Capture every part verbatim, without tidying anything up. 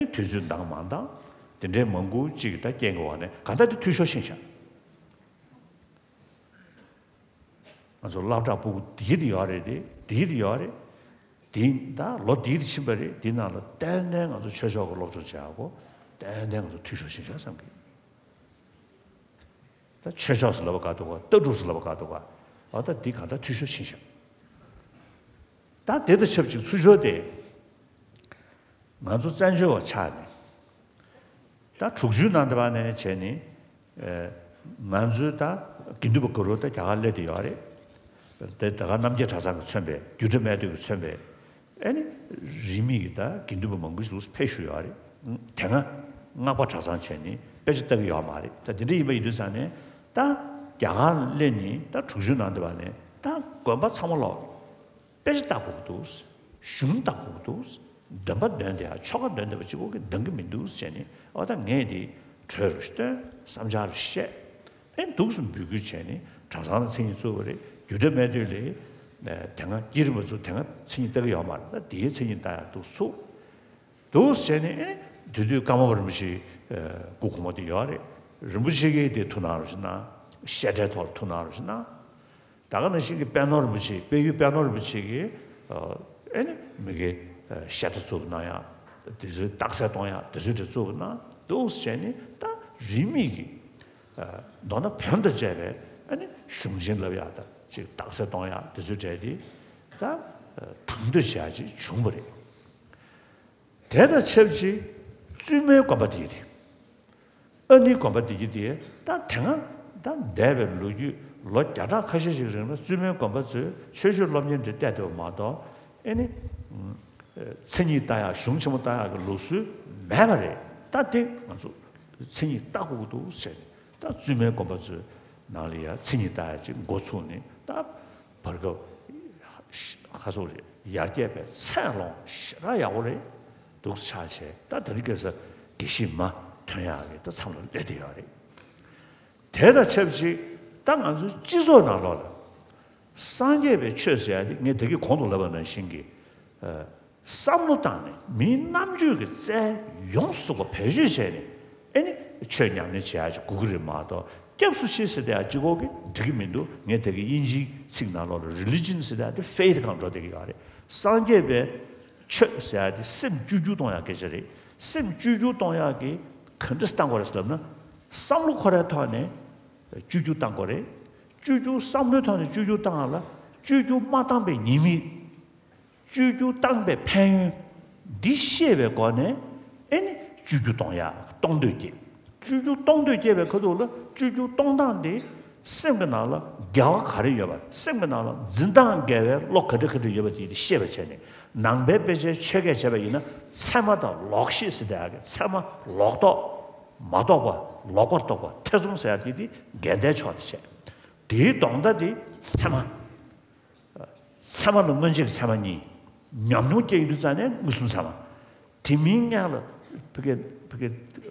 དུས་ཚོད་འདང་མ་འདང་། དེ་འདྲའི་མང་པོ་ཅིག་གི་ད་རྐྱེན་གྱི་འོག་ནས་གང་ལྟར་དེ་འཐུས་ཤོར་ཕྱིན་ཤག་ང་ཚོ་སློབ་གྲྭ་ཕྲུ་གུ་དེ་དེ་ཡོད་རེད། དེ་དེ་དེ་ཡོད་རེད། དེ་ད་ལོ་དེ་དེ་ཕྱིན་པ་རེད། དེ་ནང་ལ་ཏན་ཏན་ང་ཚོ་ཆོས་ཕྱོགས་ཀྱི་སློབ་སྦྱོང་བྱེད་ཡག་གོ། ཏན་ཏན་ང་ཚོ་འཐུས་ཤོར་ཕྱིན་ཤག་བསམ་གི། ད་ཆོས་ཕྱོགས་སུ་ལབ་པ་ག་འདུག་ག། ལྟ་གྲུབ་སུ་ལབ་པ་ག་འདུག་ག། འོ་ད་འདི་གང་ལྟར་འཐུས་ཤོར་ཕྱིན་ཤག་ད་དེ་དང་ཆབས་ཅིག་ཚུར་ཕྱོགས་དེ། ང་ཚོ་བཙན་བྱོལ་བ་ཆགས་ནས། ད་དྲུག་ཅུའི་ནང་དེ་བ་ནས་བྱས་ནས། ཨེ། ང་ཚོའི་ད་དགེ་འདུན་པ་ག་རུ་ད་རྒྱ་གར་སླེབས་བསྡད་ཡོད་རེད། དེ་ད་ག་རྣམ་རྒྱལ་གྲྭ་ཚང་གིས་མཚོན་པའི། རྒྱུད་གྲྭ་སྨད་སྟོད་ཀྱིས་མཚོན་པའི། ཨེ་ནི། རིས་མེད་ཀྱི་ད་དགེ་འདུན་པ་མང་པོ་ཞིག་ཕེབས་བཞུགས་ཡོད་རེད། དེ་སྔ་སྔགས་པ་གྲྭ་ཚང་བྱས་ནས་དཔེ་ཆ་ལྟ་གི་ཡོད་མ་རེད། ད་དེ་འདྲ་ཡིན་པ་ཡིན་དུས་ཙང་ནས། ད་རྒྱ་གར་སླེབས་ནས་ད་དྲུག་ཅུའི་ནང་དེ་བ་ནས་ད་དགོན་པ་ཚང་མ་ལོག་དཔེ་ཆ་ལྟ་དགོས་ཀྱི་འདུག། གཞུང་ལྟ་དགོས་ཀྱི་འདུག། འདོན་པ་འདོན་བསྡད་ཡ། ཆོ་ག་འདོན་བསྡད་པ་གཅིག་པོ་གིས་འདང་གི་མི་འདུག་ཟེར་ནས། འོ་ད་ངས་འདི་གྲོས་རུ་བཏོན། བསམ་འཆར་རུ་བཤད། ཨེ་འདུག་སེ་འབོད་སྐུལ་བྱས་ནས་གྲྭ་ཚང་ལ་མཚན་ཉིད་བཙུགས་པ་རེད། རྒྱུད་གྲྭ་སྨད་སྟོད་ལ་དེ་སྔ་བསྐྱེད་རིམ་པ་ཚོ་དེ་སྔ་མཚན་ཉིད་ལྟ་གི་ཡོད་མ་རེད། ད་དེའི་མཚན་ཉིད་ལྟ་ཡ་འདུག་ཚུགས། འདུག་ཟེར་ནས། ཨེ་དེ་དུས་ཀརྨ་པ་རིན་པོ་ཆེ་སྐུ་གོང་མ་དེ་ཡོད་རེད། རིན་པོ་ཆེ་གིས་དེ་ཐུགས་སྣང་རུ་ཞིག་གནང་། བཤད་གྲྭའི་ཐོག་ལ་ཐུགས་སྣང་རུ་ཞིག་གནང་། ད་ག་ནང་བཞིན་གྱི་དཔལ་ནོར་རིན་པོ་ཆེ། དཔལ་ཡུལ་དཔལ་ནོར་རིན་པོ་ཆེ་གིས། ཨེ་ནི་མི་དགེ་བཤད་གྲྭ་བཙུགས་གནང་ཡག། དེ་ཚོའི་རྟགས་གསལ་གཏོང་ཡག་དེ་ཚོའི་གྲས་བཙུགས་གནང་། འདུག་ཟེར་ནས་ད་རིས་མེད་ཀྱི། མདོར་ན་བོན་དང་བཅས་པའི་ཨེ་ནི་གཞུང་ཆེན་ལབ་ཡག་དང་ཅིག་རྟགས་གསལ་གཏོང་ཡག་དེ་ཚོའི་གྲས་དེ་ད་དང་དོད་བྱེད་ཡག་ཅིག་བྱུང་བ་རེད། དེ་དང་ཆབས་ཅིག་བཙུན་མའི་དགོན་པ་དེ་དེ། ཨ་ནིའི་དགོན་པ་དེ་གི་དེ་ད་དེ་སྔ་ད་འདས་པའི་ལོ་རྒྱུས་ལོ་བརྒྱ་ཕྲག་ཁ་ཤས་ཤིག་རིང་ལ་བཙུན་མའི་དགོན་པ་ཚོས་ཆོས་ཕྱོགས་སློབ་གཉེར་འདི་བལྟས་བསྡད་པ་མ་གཏོགས། ཨེ་ནི། མཚན་ཉིད་ལྟ་ཡག། གཞུང་ཆེན་མོ་ལྟ་ཡག་གི་ལུགས་སྲོལ་མེད་པ་རེད། ད་དེ་ང་ཚོ་མཚན་ཉིད་ལྟ་དགོས་ཀྱི་འདུག་ཟེར་ནས། ད་བཙུན་མའི་དགོན་པ་ཚོའི་ནང་ལ་ཡ་མཚན་ཉིད་ལྟ་ཡག་ཅིག་འགོ་ཚུགས་ནས། ད་བར་སྐབས་ཁ་སོག་རེད། ཡར་རྒྱས་པའི་ཚད་ལོངས་ཞེ་དྲག་ཡག་པོ་རེད། འདུག་ཆགས་བྱས། ད་དེ་རིང་ཁ་སང་དགེ་བཤེས་མ་ཐོན་ཡག་གི་ད་མཚམས་ལ་སླེབས་བསྡད་ཡོད་རེད། དེ་དང་ཆབས་ཅིག་ད་ང་ཚོའི་སྤྱི་ཚོགས་ནང་ལོགས་ལ་སངས་རྒྱས་པའི་ཆོས་ཟེར་ཡག་དེ། ངས་ད་གིན་གོང་དུ་ལབ་པ་ནང་བཞིན་གྱི། ཨ། བསམ་བློ་བཏང་ནས་མིའི་རྣམ་དཔྱོད་ཀྱི་རྩལ་ཡོངས་སུ་རྫོགས་པ་བེད་སྤྱོད་བྱས་ནས། ཨེ་ནི་ཆོས་ཉམས་ལེན་བྱེད་ཡག་ཅིག་དགོས་ཀྱི་རེད་མ་གཏོགས། སྐྱབས་སུ་མཆི་ཟེར་བསྡད་ཡག་གཅིག་པོ་གིས་འགྲིག་གི་མི་འདུག། ངས་ད་གིན་དབྱིན་ཇིའི་ཚིག་ནང་ལོགས་ལ་རི་ལི་ཇན་ཟེར་བསྡད་ཡག་དེ་ཕེ་ཐི་སྒང་འགྲོ་བསྡད་ཀྱི་ཡོད་རེད། སངས་རྒྱས་པའི་ཆོས་ཟེར་ཡག་དེ་སེམས་བཅོས་བསྒྱུར་གཏོང་ཡག་སྐད་ཆ་རེད། སེམས་བཅོས་བསྒྱུར་གཏོང་ཡག་གི་ག་འདྲས་བཏང་དགོས་རེད་ཟེར་ལབ་ན། བསམ་བློ་ཁོ་རའི་ཐོག་ནས་བཅོས་བསྒྱུར་བཏང་དགོས་རེད། བཅོས་བསྒྱུར། བསམ་བློའི་ཐོག་ནས་བཅོས་བསྒྱུར་བཏང་ཡག་ལ། བཅོས་བསྒྱུར་མ་བཏང་པའི་ཉེས་དམིགས། བཅོས་བསྒྱུར་བཏང་པའི་ཕན་ཡོན་འདི་ཤེས་པའི་སྒོ་ནས། ཨེ་ནི་བཅོས་བསྒྱུར་གཏོང་ཡག་གཏོང་འདོད་སྐྱེས། བཅོས་བསྒྱུར་གཏོང་འདོད་སྐྱེས་པའི་ཁ་ཐུག་ལ། བཅོས་བསྒྱུར་གཏོང་སྟངས་དེ་སེམས་ཀྱི་ནང་ལ་དགེ་བ་ག་རེ་ཡོད་པ། སེམས་ཀྱི་ནང་ལ་འཛིན་སྟངས་དགེ་བའི་བློ་ག་འདྲ་ག་འདྲ་ཡོད་པ་དེ་དེ་ཤེས་པར་བྱས་ནས། ནང་པའི་དཔེ་ཆའི་ཆོས་སྐད་བྱས་པ་ཡིན་ན། ཚད་མ་དང་ལོག་ཤེས་ཟེར་བསྡད་ཡག་གི། ཚད་མ་ལོག་རྟོག། མ་རྟོགས་པ། ལོག་པར་རྟོག་པ། ཐེ་ཚོམ་ཟེར་ཡག་དེ་དེ་འགལ་ཟླའི་ཕྱོགས་དེ་བྱས། དེའི་ལྡོག་ཟླ་དེ་ཚད་མ། ཚད་མ་ལ་མངོན་རྗེས་ཀྱི་ཚད་མ་གཉིས། ཉམས་མྱོང་སྐྱེ་ཡོང་དུས་ཙང་ནས་མངོན་སུམ་ཚད་མ། དེ་མིན་སྔོན་ལ་ཕ་གི་ཕ་གི་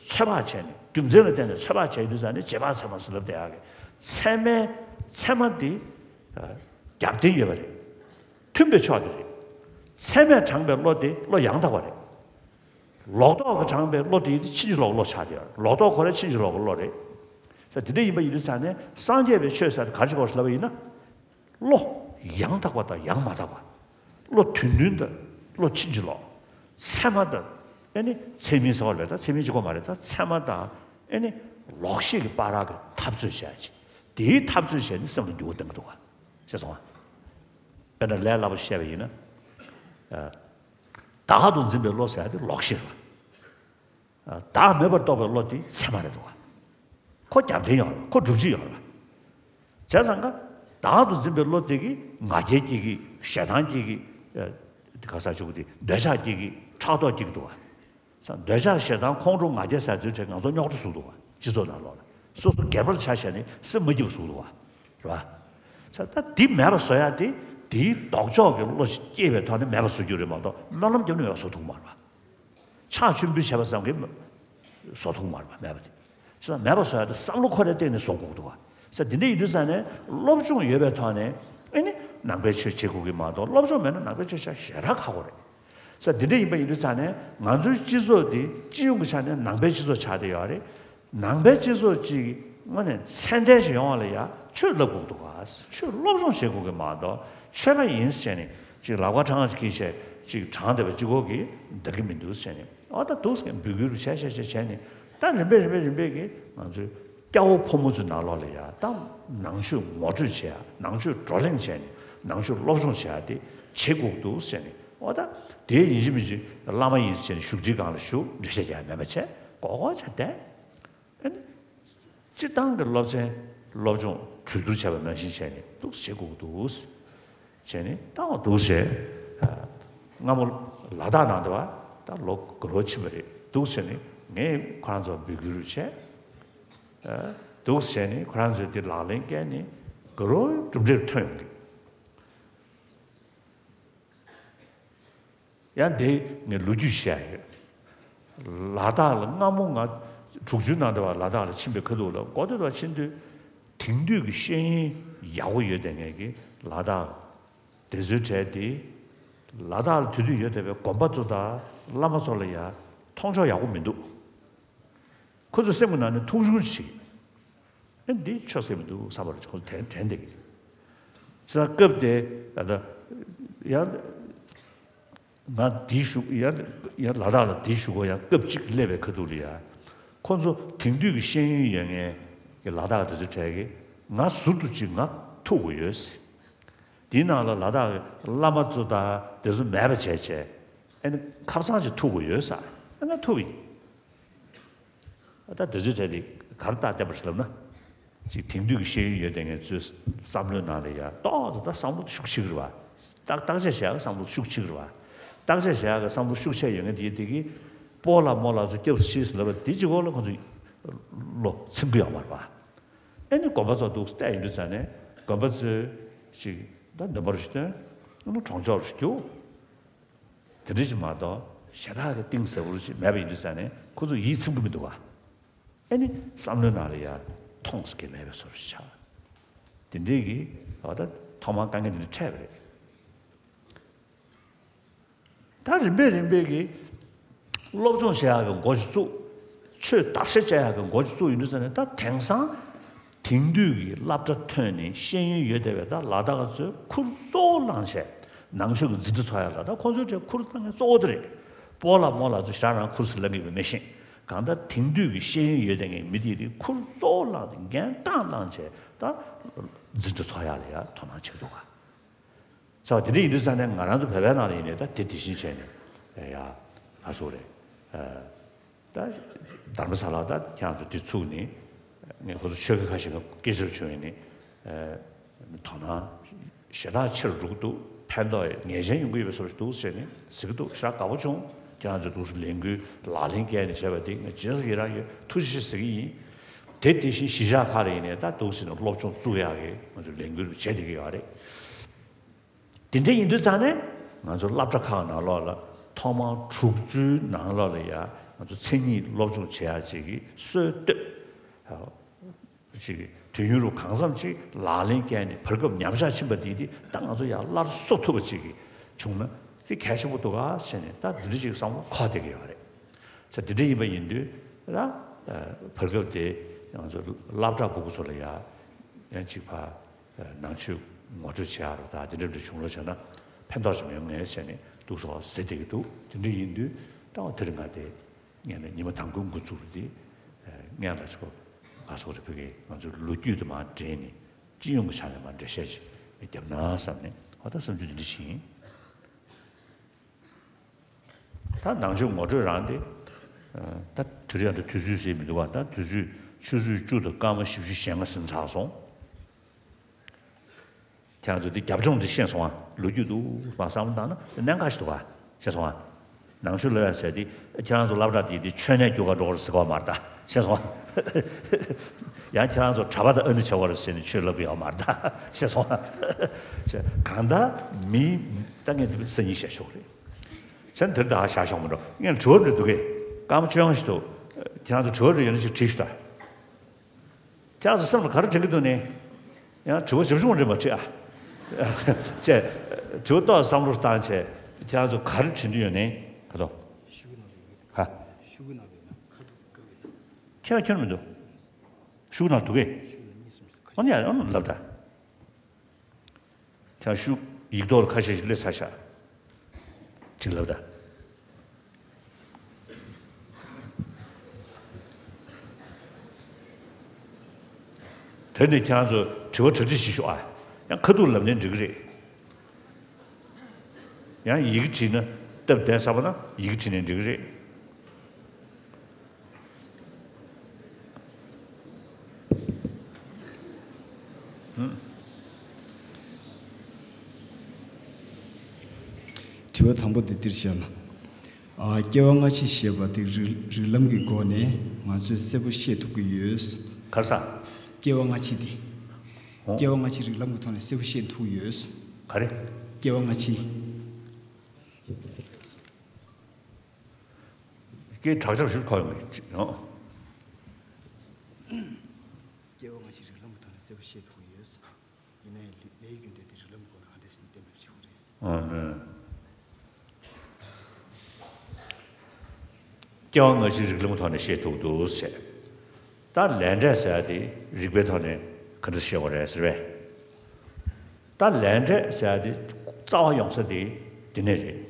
ཚོད་དཔག་བྱས་ནས། རྒྱུ་མཚན་ལ་བརྟེན་ནས་ཚོད་དཔག་བྱས་ཡོང་དུས་ཙང་ནས་རྗེས་དཔག་ཚད་མ་ཟེར་ལབ་བསྡད་ཡག་གི། ཚད་མའི། ཚད་མ་དེ་རྒྱབ་རྟེན་ཡོད་པ་རེད། མཐུན་པའི་ཕྱོགས་དེ་རེད། ཚད་མས་དྲངས་པའི་བློ་དེ་བློ་ཡང་དག་པ་རེད། ལོག་རྟོག་གིས་དྲངས་པའི་བློ་དེ་ཕྱིན་ཅི་ལོག་གི་བློ་ཆགས་བསྡད་ཡོད། ལོག་རྟོག་ཁོ་རང་ཕྱིན་ཅི་ལོག་གི་བློ་རེད། ས་དེ་འདྲ་ཡིན་པ་ཡིན་དུས་ཙང་ནས། སངས་རྒྱས་པའི་ཆོས་ཟེར་དེ་ག་རེ་ཞིག་གོ་ཞེས་ལབ་པ་ཡིན་ན། བློ་ཡང་དག་པ་དང་ཡང་མ་དག་པ། བློ་དོན་མཐུན་དང་བློ་ཕྱིན་ཅི་ལོག། ཚད་མ་དང་། ཨེ་ནི་ཚད་མིན་ཟེར་བ་རེད། ད་ཚད་མིན་གཅིག་པོ་མ་རེད། ད་ཚད་མ་དང་ཨེ་ནི་ལོག་ཤེས་ཀྱི་བར་གྱི་འཐབ་རྩོད་བྱེད་ཡག་ཅིག། དེའི་འཐབ་རྩོད་བྱས་ནས་སེམས་ལ་འགྱུར་བ་གཏོང་གི་འདུག་ག། ཤེས་སོང་ང་། དཔེར་ན་ལས་སླ་པོ་བཤད་པ་ཡིན་ན། ཨ། བདག་ཏུ་འཛིན་པའི་བློ་ཟེར་ཡག་དེ་ལོག་ཤེས་རེད། བདག་མེད་པར་རྟོགས་པའི་བློ་དེ་ཚད་མ་རེད་འདུག་ག། ཁོ་རྒྱབ་རྟེན་ཡོད་རེད། ཁོ་སྒྲུབ་བྱེད་ཡོད་རེད། བྱས་ཙང་ཀ། བདག་ཏུ་འཛིན་པའི་བློ་དེ་གིས་ང་རྒྱལ་སྐྱེ་གི། ཞེ་སྡང་སྐྱེ་གི། ཨ། ག་ས་ཆུ་བོ་དེ་འདོད་ཆགས་སྐྱེ་གི། ཕྲག་དོག་སྐྱེ་གི་འདུག་ག། ས་འདོད་ཆགས་ཞེ་སྡང་ཁོང་ཁྲོ་ང་རྒྱལ་ཟེར་ཚོའི་གྲས་ང་ཚོ་རྙོག་དྲ་བཟོས་འདུག་ག། སྤྱི་ཚོགས་ནང་ལོགས་ལ་སོ་སོ་སྒེར་པར་ཆ་བཞག་ནས་སེམས་མ་སྐྱིད་པ་བཟོས་འདུག་ག། རེད་བ། ས་ད་འདི་མེད་པ་བཟོ་ཡག་དེ། དེའི་ལྡོག་ཕྱོགས་ཀྱི་བློ་ཞིག་སྐྱེས་པའི་ཐོག་ནས་མེད་པ་བཟོ་རྒྱུ་རེད་མ་གཏོགས། སྨོན་ལམ་བརྒྱབ་ནས་མེད་པ་བཟོ་ཐུབ་མ་རེད་བ། ཕྱག་མཆོད་འབུལ་བྱས་པ་ཙམ་གྱིས་བཟོ་ཐུབ་མ་རེད་བ། མེད་པ་དེ། ས་མེད་པ་བཟོ་ཡག་དེ་བསམ་བློ་ཁོ་རའི་སྟེང་ནས་བཟོ་དགོས་འདུག་བ། ས་འདི་འདྲ་ཡིན་དུས་ཙང་ནས་སློབ་སྦྱོང་ཡོད་པའི་ཐོག་ནས། ཨེ་ནི་ནང་པའི་ཆོས་བྱེད་དགོས་ཀྱི་མ་གཏོགས། སློབ་སྦྱོང་མེད་ན་ནང་པའི་ཆོས་བྱ་ཞེ་དྲག་ཁག་པོ་རེད། ས་འདི་འདྲ་ཡིན་པ་ཡིན་དུས་ཙང་ནས་ང་ཚོའི་སྤྱི་ཚོགས་འདི་སྤྱི་ཡོངས་ཀྱི་ཆ་ནས་ནང་པའི་སྤྱི་ཚོགས་ཆགས་བསྡད་ཡོད་རེད། ནང་པའི་སྤྱི་ཚོགས་ཅིག་དངོས་ནས་ཚད་ལྡན་ཞིག་ཡོང་བ་ལ་ཡ་ཆོས་བསླབ་དགོས་འདུག་ག་ཆོས་སློབ་སྦྱོང་བྱེད་དགོས་ཀྱི་མ་གཏོགས་ཆོས་པ་ཡིན་ཟེར་ནས་ཅིག་ལག་པ་འཕྲང་ཅིག་གིས་བྱས་ཅིག་དྲངས་བསྡད་པ་གཅིག་པོ་གིས་འདང་གི་མི་འདུག་ཟེར་ནས། ཨོ་ད་འདུག་ཟེར་འབོད་སྐུལ་རུ་བྱས་བྱས་བྱས་བྱས་ནས། ད་རིམ་པས་རིམ་པས་རིམ་པས་ཀྱིས་ང་ཚོའི་སྐྱ་བོ་ཕོ་མོ་ཚོའི་ནང་ལོགས་ལ་ཡ་ད་ནང་ཆོས་ངོ་སྤྲོད་བྱེད་ཡ། ནང་ཆོས་བགྲོ་གླེང་བྱས་ནས་ནང་ཆོས་སློབ་སྦྱོང་བྱེད་ཡ་དེ་བྱེད་དགོས་འདུག་ཟེར་ནས། ཨོ་ད་དེ་ཡིན་གཅིག་མིན་གཅིག་བླ་མ་ཡིན་ཟེར་ནས་བཞུགས་ཁྲིའི་སྒང་ལ་བཞུགས། འགྲེལ་བཤད་རྒྱག་ཡ་མེད་པ་བྱས་ཀོ་ཀོ་བྱས་བསྡད། ཨ་ནི་སྤྱིར་བཏང་གི་སློབ་ཚན་སློབ་སྦྱོང་གྲོས་བསྡུར་བྱས་པ་ནང་བཞིན་བྱས་ནས་འདུག་སེ་བྱེད་དགོས་ཀྱི་འདུག་ཟེར་ནས་བཏང་བ་འདུག་ཟེར། སྔ་མོ་ལ་དྭགས་ནང་དུ་བ་ད་ལོ་དགུ་ལོ་ཕྱིན་པ་རེད་འདུག་ཟེར་ནས་ངས་ཁོ་རང་ཚོ་འབོད་སྐུལ་བྱས། འདུག་ཟེར་ནས་ཁོ་རང་ཚོས་དེ་ལག་ལེན་བཀལ་ནས་དགུ་ལོ་གྲུབ་འབྲས་ཐོན་ཡོང་གི། ཡང་འདི་ངས་ལོ་རྒྱུས་བཤད་ཡོད། ལ་དྭགས་ལ་སྔ་མོ་ང་དྲུག་ཅུའི་ནང་དུ་བ་ལ་དྭགས་ལ་ཕྱིན་པའི་ཁ་ཐུག་ལ་འགོ་སྟོད་དུ་བ་ཕྱིན་དུས་དེང་དུས་ཀྱི་ཤེས་ཡོན་ཡག་པོ་ཡོད་བསྡད་མཁན་གྱི་ལ་དྭགས་དེ་ཚོའི་གྲས་དེ་ལ་དྭགས་ལ་དེ་དུས་ཡོད་བསྡད་པའི་དགོན་པ་ཚོ་དང་བླ་མ་ཚོ་ལ་ཡང་མཐོང་ཕྱོགས་ཡག་པོ་མི་འདུག་ཁོ་ཚོ་སེམས་ཀྱི་ནང་ནས་མཐོང་ཆུང་བྱེད། ཨེ་འདི་ཆོས་སྐད་མི་འདུག་བསམ་པ་རེད། ཁོ་ཚོ་དྲན་དྲན་བསྡད་ཀྱི་རེད། ས་སྐབས་དེ་ད་ལྟ་ཡང་ང་འདི་བཞུགས་ཡང་ཡང་ལ་དྭགས་ལ་འདི་བཞུགས་གོ་ཡང་སྐབས་གཅིག་སླེབས་པའི་ཁ་ཐུག་ལ་ཡ། ཁོ་ཚོ་དེང་དུས་ཀྱི་ཤེས་ཡོན་ཡོད་མཁན་གྱི་ལ་དྭགས་དེ་ཚོ་གྲས་ཀྱིས་ང་ཟུར་དུ་ཅིག་ང་ཐུག་དགོས་ཡོད་ཟེར། དེའི་ནང་ལ་ལ་དྭགས་ཀྱི་བླ་མ་ཚོ་དང་དེ་ཚོ་མེད་པ་བྱས་བྱས་ཨེ་ནི་ཁབ་ཚང་ཅིག་ཐུག་དགོས་ཡོད་ཟེར། ཨེ་ང་ཐུག་ཡིན། ད་དེ་ཚོའི་གྲས་དེ་ག་རེ་བཏགས་བསྡད་པ་རེད་ལབ་ན། ཅིག་དེང་དུས་ཀྱི་ཤེས་ཡོན་ཡོད་བསྡད་མཁན་ཚོའི་བསམ་བློའི་ནང་ལ་ཡ་ཏོག་ཙམ་ད་བསམ་བློ་ཤུགས་ཆེ་གི་རེད་བ། བརྟག་བརྟག་དཔྱད་བྱེད་ཡག་བསམ་བློ་ཤུགས་ཆེ་གི་རེད་བ། བརྟག་དཔྱད་བྱེད་ཡག་གི་བསམ་བློ་ཤུགས་ཆེ་ཡོད་མཁན་དེ་དེ་གི་སྤོ་ལགས་རྨོ་ལགས་ཚོ་སྐྱབས་སུ་མཆི་ཟེར་ལབ་པ་དེ་གཅིག་པོ་ལ་ཁོ་ཚོ་བློ་ཚིམ་གི་ཡོད་མ་རེད་བ། ཨེ་ནི་དགོན་པ་ཚོ་འདུག་བལྟས་ཡོང་དུས་ཙང་ནས་དགོན་པ་ཚོས་ཅིག་ད་འདོན་པ་རུ་ཞིག་བཏོན། ཨ་ནི་གྲོང་ཆོག་རུ་ཞིག་རྒྱུགས། དེ་འདྲ་ཞིག་མ་གཏོགས་ཞེ་དྲག་གི་གཏིང་ཟབ་པོ་ཞིག་མེད་པ་ཡིན་དུས་ཙང་ནས་ཁོ་ཚོ་ཡིད་ཚིམ་གི་མི་འདུག་བ། ཨེ་ནི་བསམ་བློའི་ནང་ལ་ཡ་མཐོང་ས་གི་མེད་པའི་བཟོ་འདྲ་ཞིག་ཆགས། དེ་འདྲའི་གི་འོ་ད་ཐོག་མར་དཀའ་ངལ་འདི་འདྲ་འཕྲད་པ་རེད། ད་རིམ་པས་རིམ་པས་ཀྱིས་སློབ་སྦྱོང་བྱེད་ཡག་གི་འགོ་ཞིག་བཙུགས། ཆོས་བརྟག་དཔྱད་བྱེད་ཡག་གི་འགོ་ཞིག་བཙུགས་ཡོང་དུས་ཙང་ནས་ད་དེང་སང་དེང་དུས་ཀྱི་སློབ་གྲྭ་ཐོན་ནས་ཤེས་ཡོན་ཡོད་བསྡད་པའི་ད་ལ་དྭགས་ཚོས་ཁུར་གཙོ་བོ་བླངས་བྱས་ནང་ཆོས་ཀྱི་འཛིན་གྲྭ་ཚོགས་ཡག་ལ་ད་ཁོང་ཚོའི་གྲས་ཁུར་བཏང་མཁན་གཙོ་བོ་དེ་རེད། སྤོ་ལགས་རྨོ་ལགས་ཚོ་ཞེ་དྲག་རང་ཁུར་སེ་ལེན་གྱི་ཡོད་མེད་མི་ཤེས། གང་ལྟར་དེང་དུས་ཀྱི་ཤེས་ཡོན་ཡོད་བསྡད་མཁན་མི་དེ་རིགས་ཁུར་གཙོ་བོ་བླངས་ཏེ་འགན་རྐང་བླངས་བྱས་ད་འཛིན་གྲྭ་ཚོགས་ཡག་ལ་ཡ་དོ་སྣང་བྱེད་འདུག་ག་ས་བ་དེ་འདྲ་ཡིན་དུས་ཙང་ནས་ང་རང་ཚོ་བོད་པའི་ནང་ལ་ཡིན་ནའི་ད་དེ་དེ་བཞིན་བྱས་ནས་ཡ་ང་ཚོ་རེད། ད་དྷརྨ་ས་ལ་ད་ཁྱེད་རང་ཚོ་དེ་ཚུགས་ནས་ངས་ཁོ་ཚོ་ཆོས་དགེ་ཁ་ཤས་ཀྱི་སྐད་ཆ་བྱུང་ཡིན་ནི་དོ་སྣང་ཞེ་དྲག་ཆེར་འགྲོ་གི་འདུག་ཕན་ཐོགས་ངེས་ཅན་ཡོང་གི་ཡོད་པའི་བཟོ་ཞིག་འདུག་ཟེར་ནས་ཟེར་གི་འདུག་ཞེ་དྲག་དགའ་པོ་བྱུང་། ཁྱེད་རང་ཚོས་འདུག་སེ་ལས་འགུལ་ལག་ལེན་བཀལ་ནས་བྱས་པ་དེ་ངས་རྗེས་སུ་ཡི་རང་ཡོད། ཐུགས་རྗེ་ཆེ་ཟེར་གི་ཡིན། དེ་དེ་བཞིན་གཞིས་ཆགས་ཁག་ལ་ཡིན་ནའི་ད་འདུག་སེ་ནས་སློབ་སྦྱོང་བཙུགས་ཡག་གི་ང་ཚོས་ལས་འགུལ་བྱེད་བསྡད་ཀྱི་ཡོད་རེད། དེ་འདྲ་ཡིན་དུས་ཙང་ནས་ང་ཚོ་སློབ་གྲྭ་ཁག་ནང་ལོགས་ལ་ཐོག་མར་དྲུག་ཅུའི་ནང་ལོགས་ལ་ཡ་ང་ཚོ་མཚན་ཉིད་སློབ་སྦྱོང་བྱེད་ཡག་ཅིག་གི་སྲོལ་བཏོད། ཅིག་དུས་ཡུན་རུ་གང་འཚམ་ཅིག་ལག་ལེན་བཀལ་ནས་བར་སྐབས་ཉམས་ཆག་ཕྱིན་པ་དེ་དེ་ད་ང་ཚོ་ཡར་སླར་གསོ་ཐུབ་པ་ཅིག་གི་བྱུང་ན་དེ་གལ་ཆེན་པོ་འདུག་ག་ཟེར་ནས་ད་འདི་འདྲ་ཅིག་བསམ་བློ་འཁོར་བསྡད་ཀྱི་ཡོད་རེད། ས་དེ་འདྲ་ཡིན་པ་ཡིན་དུས་ད་བར་སྐབས་དེ་ང་ཚོ་སློབ་གྲྭ་ཕྲུ་གུ་ཚོ་ལ་ཡ་ཡང་ཅིག་ཕ། ནང་ཆོས་ངོ་སྤྲོད་བྱེད་ཡག་རུ་ད་དེ་འདྲ་འདྲ་བྱུང་རོགས་བྱས་ན་ཕན་ཐོགས་ཅིག་ཡོང་ངེས་བྱས་ནས་འདུག་སོ་ཟེར་བསྡད་ཀྱི་འདུག་དེ་འདྲ་ཡིན་དུས་ད་འོ་དེ་རིང་ང་དེ་ངས་ནས་ཉི་མ་དང་པོའི་འགོ་འཛུགས་རུ་དེ་ངས་ལ་ཆོ་ག་སོགས་རེ་ཕུལ་གི་ང་ཚོའི་ལོ་རྒྱུས་དེ་མར་འདྲེས་ནས་སྤྱི་ཡོངས་ཀྱི་ཆ་ནས་མར་འགྲེལ་བཤད་ཅིག་བརྒྱབ་ན་བསམ་ནས་ཨོ་ད་བསམ་ཚུལ་འདི་འདྲ་ཞིག་ཡིན། ད་ནང་ཆོས་ངོ་སྤྲོད་རང་དེ། ད་དུས་རེ་ཡང་དུས་ཚོད་ཟེར་མི་འདུག་བ། ད་དུས་ཚོད་ཆུ་ཚོད་བཅུ་དང་སྐར་མ་བཞི་བཅུ་ཞེ་ལྔ་ཟིན་ཚར་སོང་། ཁྱེད་རང་ཚོ་འདི་རྒྱབ་ལྗོངས་འདི་ཤེས་སོང་ཨ། ལོ་རྒྱུས་འདུག་མ་བསམ་བློ་བཏང་ན་གནད་འགག་ཞིག་འདུག་ག་ཤེས་སོང་ཨ། ནང་ཆོས་སློབ་ཡག་ཟེར་དེ་ཁྱེད་རང་ཚོ་སློབ་གྲྭ་དེ་དེ་མཆོད་གནས་རྒྱུག་ག་འགྲོ་གར་ཟེར་གོ་མ་རེད་ད་ཤེས་སོང་ཨ། ཡང་ཁྱེད་རང་ཚོ་གྲྭ་པ་དང་ཨ་ནི་བྱ་བར་ཟེར་ནས་ཆོས་སློབ་གི་ཡོད་མ་རེད་ད་ཤེས་སོང་ཨ། གང་ལྟར་མི་ད་ངས་དེ་སང་ཉིན་བཤད་ཆོག་རེད། སེམས་དེར་ད་ཧ་ཤ་ཤོང་མི་འགྲོ། ངས་དྲི་བ་འདྲི་འདུག་གས། སྐར་མ་བཅོ་ལྔ་ཞིག་འདུག་ཁྱེད་རང་ཚོ་དྲི་བ་འདྲི་ཡོད་ན་ཅིག་དྲིས་ཤོག་ད། ཁྱེད་རང་ཚོ་སེམས་ལ་ག་རེ་དྲན་གྱི་འདུག་ནས། ཡང་དྲི་བ་ཞིབ་ཆུང་འདྲི་མ་དྲིས་ཨ། ཅེས། དྲི་བ་ཏོག་བསམ་བློ་བཏང་བྱས། ཁྱེད་རང་ཚོ་ག་རེ་དྲན་གྱི་ཡོད་ནའི་ག་ཚོད། ཤུ་གུ་ནང་ལ་ཡོད་གི། ཧ། ཤུ་གུ་ནང་ལ་ཡོད་ན་ཁ་ཐུག་བཀབ་ཡོད་ན། ཁྱེད་རང་ཁྱོན་མི་འདུག་ཤུ་གུ་ནང་འདུག་གས། ཤུ་གུ་ནང་གཉིས་གསུམ་ཞིག་ཁ། ཨ་ནི་ཡ་ཨ་ནི་ལབ་ད། ཁྱེད་རང་ཤུ་ཡིག་ཐོག་ལ་ཁ་ཤས་ཤིག་སླེབས་ཚར་ཤག་ཅིག་ལབ་ད། དེ་ནི་ཁྱེད་རང་ཚོ་དྲི་བ་གྲ་སྒྲིག་བྱེད་ཤོག་ཨ། ཡང་ཁ་ཐུག་ལབ་ནའི་འགྲིག་གི་རེད། ཡང་ཡི་གེ་བྲིས་ན་སྟབས་བདེ་ས་པ་ན་ཡི་གེ་བྲིས་ནའི་འགྲིག་གི་རེད། དྲི་བ་དང་པོ་དེ་འདིར་བཤད་ན། ཨ། སྐྱེ་བ་སྔ་ཕྱི་ཞེས་པ་དེ་རིགས་རིགས་ལམ་གྱི་སྒོ་ནས་ང་ཚོས་གསལ་པོ་ཤེས་ཐུབ་ཀྱི་ཡོད། ག་རེ་ཟེར། སྐྱེ་བ་སྔ་ཕྱི་དེ། ཨོ། སྐྱེ་བ་སྔ་ཕྱི་རིགས་ལམ་གྱི་ཐོག་ནས་གསལ་པོ་ཤེས་ཐུབ་ཀྱི་ཡོད། ག་རེ། སྐྱེ་བ་སྔ་ཕྱི། སྐད་གྲགས་ཆག་ཞུ་གོ་ཡོང་གི་ཨོ། སྐྱེ་བ་སྔ་ཕྱི་རིགས་ལམ་གྱི་ཐོག་ནས་གསལ་པོ་ཤེས་ཐུབ་ཀྱི་ཡོད། ཡིན་ནའི་ལས་ལས་རྒྱུ་འབྲས་དེ་རིགས་ལམ་སྒོ་ནས་ག་འདྲ་ཞིག་གཏན་འབེབས་བྱེད་དགོས་རེད། ཨ་ནི། སྐྱེ་བ་སྔ་ཕྱི་རིགས་ལམ་ཐོག་ནས་ཤེས་ཐུབ་འདུག་ཟེར། ད་ལས་འབྲས་ཟེར་ཡ་དེ་རིགས་པའི་ཐོག་ནས་ག་འདྲ་ཤེས་དགོས་རེད་ཟེར་བས། ད་ལས་འབྲས་ཟེར་ཡ་དེ་རྩ་བ་ཡོང་ས་དེ་དེ་ནས་རེད།